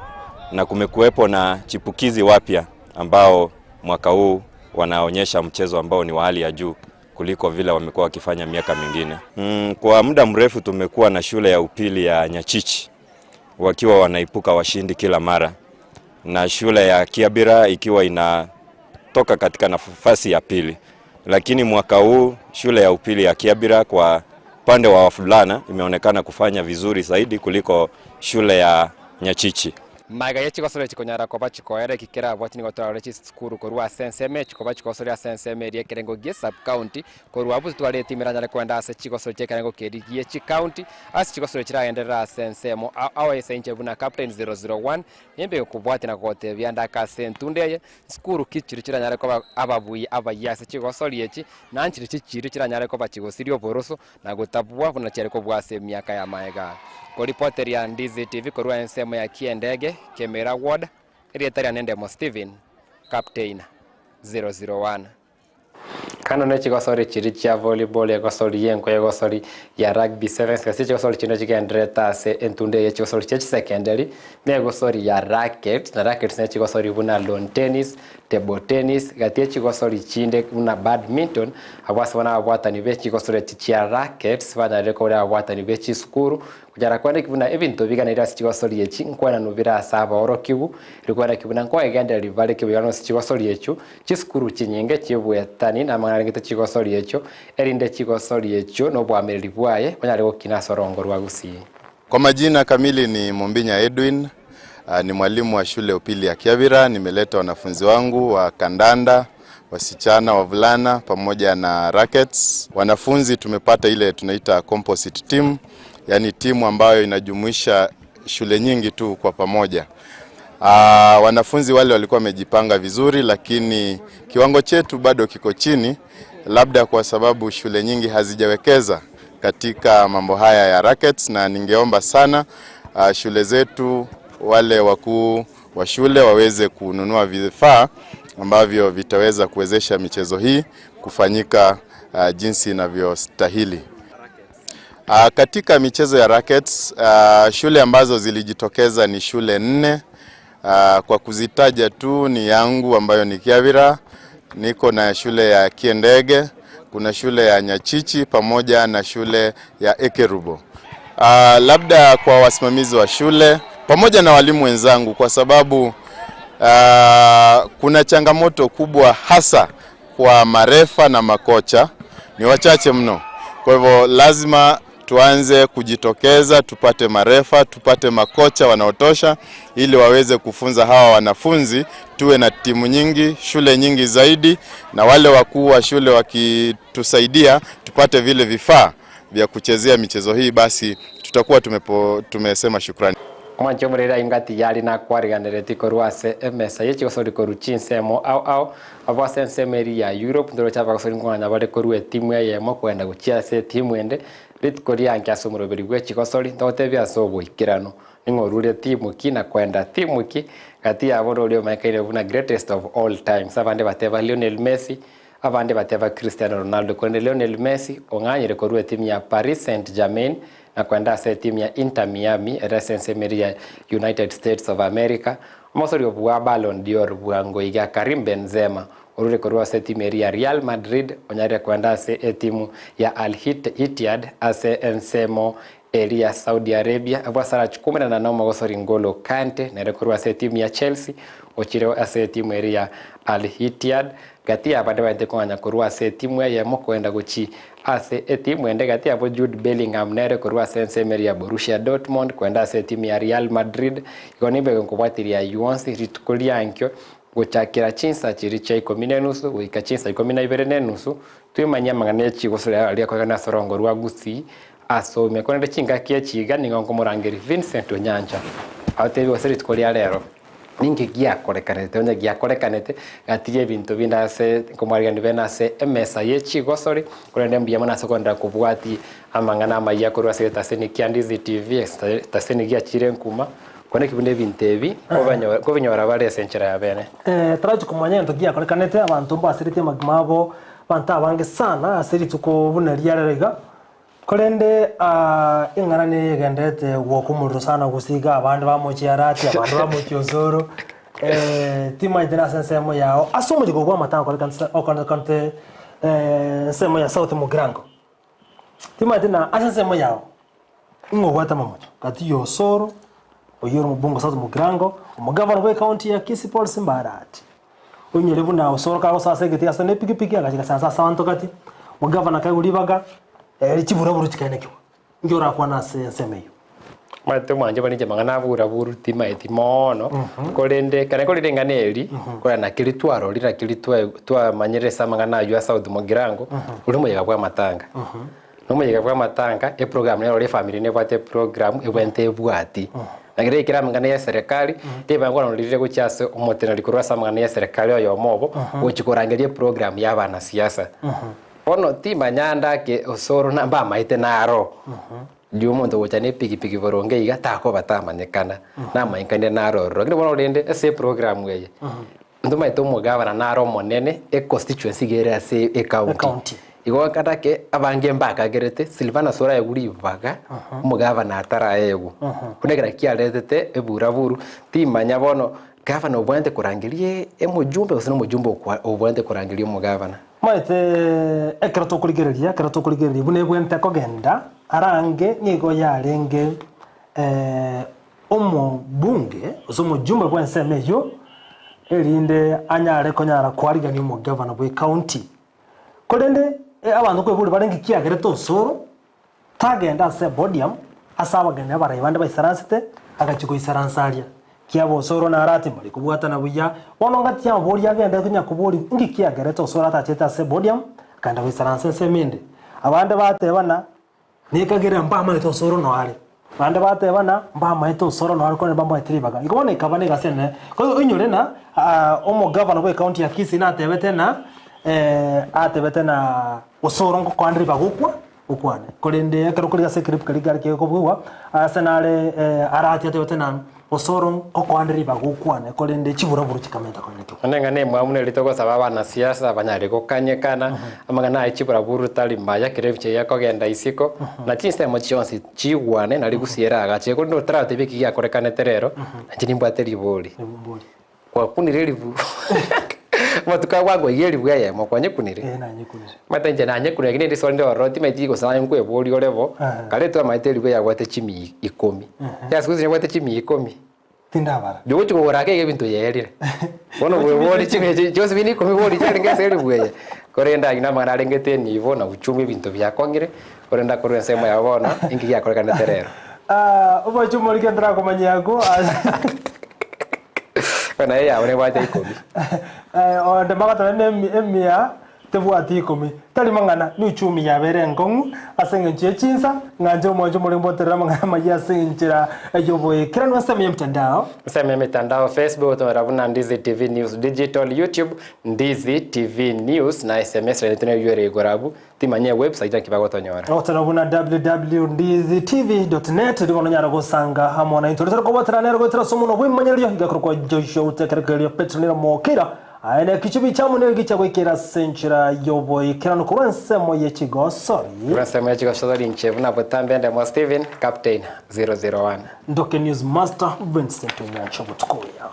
na kumekuwepo na chipukizi wapya ambao mwaka huu wanaonyesha mchezo ambao ni wa hali ya juu kuliko vile wamekuwa wakifanya miaka mingine. Kwa muda mrefu tumekuwa na shule ya upili ya Nyachichi wakiwa wanaipuka washindi kila mara, na shule ya Kiabira ikiwa inatoka katika nafasi ya pili. Lakini mwaka huu shule ya upili ya Kiabira kwa upande wa wavulana imeonekana kufanya vizuri zaidi kuliko shule ya Nyachichi. Magega ye chigosori chikonyara koba chikoera eki kerabwati nigo torarore chisukuru korwa ase ensemo echi koba chikogosoria ase ensemo eria ekerengo gie sub county korwa abwo titware etimu eranyare koenda ase chigosori chi'ekerengo keria gie chicounty ase chigosori chiragenderere ase ensemo ao ao ase inche buna captain 001 nimbe gokobwatia na kogotebia ndake ase entunda eye Sukuru ki chiria chiranyare koba ababuya abayia ase chigosori echi, na nchiria chiria chiranyare koba chigosiria oboroso na gotabua buna chiare kobua ase emiaka y'amaega. Koripoteria Ndizi TV korwa ensemo ya Kiendege, Kemera Ward, erieta riane Ndemo Stephen, Captain 001. Kando ne chigosori chiria chia volleyball, egosori y'enko, egosori ya rugby sevens, gose chigosori chinde chigendererete ase entunda eye chigosori chia chisekenderi, na egosori ya racket, na rackets ne chigosori buna lawn tennis, table tennis, gati ye chigosori chinde buna badminton, abwo ase bono ababwatani be chigosori echi chia rackets banyarire koria ababwatani be chisukuru, Konyara kwane ki buna ebinto biganeire ase chigosori echi nkwenanwa bire ase abaorokigwa, rikwana ki buna nkoegendereria bare kiboyano ase chigosori echio, chisukuru chinyinge chi'obwetani na amang'ana arengete chigosori echio, erinde chigosori echio na oboamereri bwaye banyare gokina ase orongo rwa Gusii. Kwa majina kamili ni Mombinya Edwin, ni mwalimu wa shule ya upili ya Kiavira. Nimeleta wanafunzi wangu wa kandanda, wasichana, wavulana pamoja na rackets. Wanafunzi tumepata ile tunaita composite team, yani timu ambayo inajumuisha shule nyingi tu kwa pamoja. Wanafunzi wale walikuwa wamejipanga vizuri, lakini kiwango chetu bado kiko chini, labda kwa sababu shule nyingi hazijawekeza katika mambo haya ya rackets, na ningeomba sana shule zetu wale wakuu wa shule waweze kununua vifaa ambavyo vitaweza kuwezesha michezo hii kufanyika jinsi inavyostahili. Katika michezo ya rackets, shule ambazo zilijitokeza ni shule 4. Kwa kuzitaja tu ni yangu ambayo ni Kiavira, niko na shule ya Kiendege, kuna shule ya Nyachichi pamoja na shule ya Ekerubo. Labda kwa wasimamizi wa shule pamoja na walimu wenzangu, kwa sababu kuna changamoto kubwa hasa kwa marefa na makocha ni wachache mno. Kwa hivyo lazima tuanze kujitokeza, tupate marefa, tupate makocha wanaotosha ili waweze kufunza hawa wanafunzi, tuwe na timu nyingi, shule nyingi zaidi, na wale wakuu wa shule wakitusaidia tupate vile vifaa vya kuchezea michezo hii, basi tutakuwa tumesema shukrani. Omwancho omoreri aye ngati yari nakwariganereti korwa ase emesa ye chigosori korwa chinsemo ao ao, abwo ase ensemo eria ya Europe ndoroche abagosori nkong'anya bare korwa etimu eyemo kogenda gochia ase etimu ende, rituko riange ase omoroberi bwe chigosori ntogotebia ase oboikeranu ning'o orure timu ki na kwenda timu ki, gati yabo ore omanyekaine buna greatest of all times abande bateba Lionel Messi, abande bateba Cristiano Ronaldo, korende Lionel Messi ong'anyire korwa etimu ya Paris Saint Germain na kwenda ase etimu ya Inter Miami ere ase ensemo eria ya United States of America. Omosori obua Ballon d'Or bwango iga Karim Benzema orure korwa ase etimu eria ya Real Madrid onyarire kwenda ase etimu ya Al Ittihad ase ensemo eria ya Saudi Arabia. Abwo ase arachi koumerana na omogosori N'Golo Kante nere korwa ase etimu ya Chelsea ochire ase etimu eria ya Al Ittihad. Gati y'abande baete kong'anya korwa ase etimu eyemo kogenda gochia ase etimu ende gati yabo Jude Bellingham nere korwa ase ensemo eria ya Borussia Dortmund kogenda ase etimu ya Real Madrid. Igo nigo egonkobwatiria ayio onsi rituko riankio gochakera chinsa chiria chia ikomi na enusu goika chinsa ikomi na ibere na enusu twemanyie amang'ana ya chigosori aria akoegana ase orongo rwa Gusii ase ime. Korende chingaki echi iga nigo nkomorangeria Vincent Onyancha agotebie gose rituko ria rero ninki giakorekanete onye giakorekanete gatiga ebinto binde ase nkomwarigani bene ase emesa ye chigosori korende mbuya mono ase okoenderera kobwati amang'ana amayia korwa ase egetaseni kia Ndizi TV egetaseni giachire nkuma korende ki buna ebinto ebi nkobinyora bare ase enchera ya bene. Tarachi komanya egento giakorekanete, abanto mbaseretie amagima abo, abanto abange sana ase rituko buna riria rero iga. Korende eng'ana neye egenderete gwoka omorero sana gose iga abande bamochia Arati, abande bamochia Osoro, timanyete nase ensemo yao ase omochiko bw'amatanga okorekanse okorekanete ensemo ya South Mugirango. Timanyete na ase ensemo yao ng'o obwate amamocho gati ya Osoro, oyio ore omobunge o South Mugirango, omogavana bwe ecounty ya Kisii Paul Simba Arati. Oinyore buna Osoro kagosoa ase egeti ase nepikipiki agacha gasansa ase abanto gati, omogavana akaigwa ribaga, eri chiburaburu chikaenekigwa. Inki orakwane ase ensemo eyio? Omanyete omwancho bare inche mang'ana aburaburu timaeti moono, korende ekero nkorire ring'ana eri, korende naki ritwarorire naki ritwa twamanyire ase amang'ana aywo a South Mugirango, ore omoyega bwa amatanga. Na omoyega bwa amatanga, eprogram nero ore efamiri nebwate eprogram ebwenerete ebwati. Naki riakera amang'ana ya eserekari, ribaga korwa rire gochia ase omoteneneri korwa ase amang'ana ya eserekari oyomo obo, gochia korangeria eprogram ya abanasiasa. Bono timanya ndake osoro na mbamaete naro, riria omonto ogocha na epikipiki boronge iga takoba tamanyekana, namanyekanire naro ororo. Lakini bono rende ase eprogram eye, ntomaete omogavana naro omonene, econstituency iga ere ase ecounty. Igo ndake abange mbakagerete, Silvanus oraegwe ribaga, omogavana ataraegwa. Buna ekero kiaretete eburaburu, timanya bono gavana obwenerete korangeria emojumbe gose na omojumbe obwenerete korangeria omogavana. Omanyete ekero tokorigereria, ekero tokorigereria buna ebwenerete kogenda, arange nigo yarenge omobunge gose omojumbe bw'ensemo eyio, erinde anyare konyara koarigania omogavana bw'ecounty. Korende abanto nkoiborwa barenge kiagerete osoro, tagenda ase podium. Ase abageni abarai bande baisaransete, agachia goisaransa aria. Kiaba Osoro naro ati mbari kobwatana buya, bono ngati y'amabori agende konya koboria inki kiagerete Osoro atachete ase podium akaenda goisaransa ensemo ende. Abande batebana, Nekagera mbamaete Osoro noyo are. Bande batebana, Mbamaete Osoro noyo are korende mbamoete ribaga. Igo bono ekaba negasi enene. Kwa hiyo oinyore ng'a omogavana bwe ekaunti ya Kisii natebete ng'a atebete ng'a Osoro ngokoa ribaga okwa okwane. Korende ekero korigia ase eclip keria kiare kegokobugigwa, ase nare arati atebete ng'a Osoro ngokoande ribaga okwane, korende chiburaburu chikamenta koenekigwa. Onde ng'a nemwamu neri togosaba abanasiasa banyare gokanyekana, amang'ana aye chiburaburu tari maya kera ebicha gekogenda isiko, na chinsemo chionsi chigwane nari gusii ere agache. Korende otaratebia eki giakorekanete rero, nainche nimbwate ribori. Gwakunire eribu amatuko aya gwakoiga eribu eyemo kwanyekunire? Ee nanyekunire. Omanyete inche nanyekunire lakini riswali ndire ororo timanyeti gose naye nkweboria ore bo, kare twamaete eribu eyabwate chimia ikomi. Eya siku hizi nebwate chimia ikomi. Tindabara. Rigochi kogora ake iga ebinto yaerire. Bono bweborie chimia chionsi buna ikomi bori chiarenge ase eribu eye. Korende ayio namang'ana arengete enibo na uchumi ebinto biakong'ire, korende akorwa ensemo yabo bono, inki giakorekanete rero? Omochie omorike ntarakomanyia agwo. Bono eye yabo nebwate ikomi. Onde bagateba ne emia tebwati ikomi. Tari mang'ana, ni uchumi yabere enkong'u ase eng'encho ye chinsa, ng'anche omwancho omorembe mboterere amang'ana amayia ase enchera y'oboikeranu ensemo y'emitandao. Ensemo y'emitandao, Facebook otomera buna Ndizi TV News Digital, YouTube Ndizi TV News na SMS rende tine ere igoro abwo Timanya ewebsite naki bagotonyora. Ogotera buna www.ndizitv.net rigo nonyare gosanga amo naintwe. Riria tore nere goetera ase omonwa bw'ebimanyererio igakorokwa Joshua Utekerekererio Petero nere Mokira aye ne ekichubi chiamo nigo gichia goikera ase enchera y'oboikeranu korwa ensemo ye chigosori. Korwa ensemo ye chigosori inche buna botambe ndemo Stephen, Captain 001. Ndoke News Master Vincent Onyancha obotuko obuya.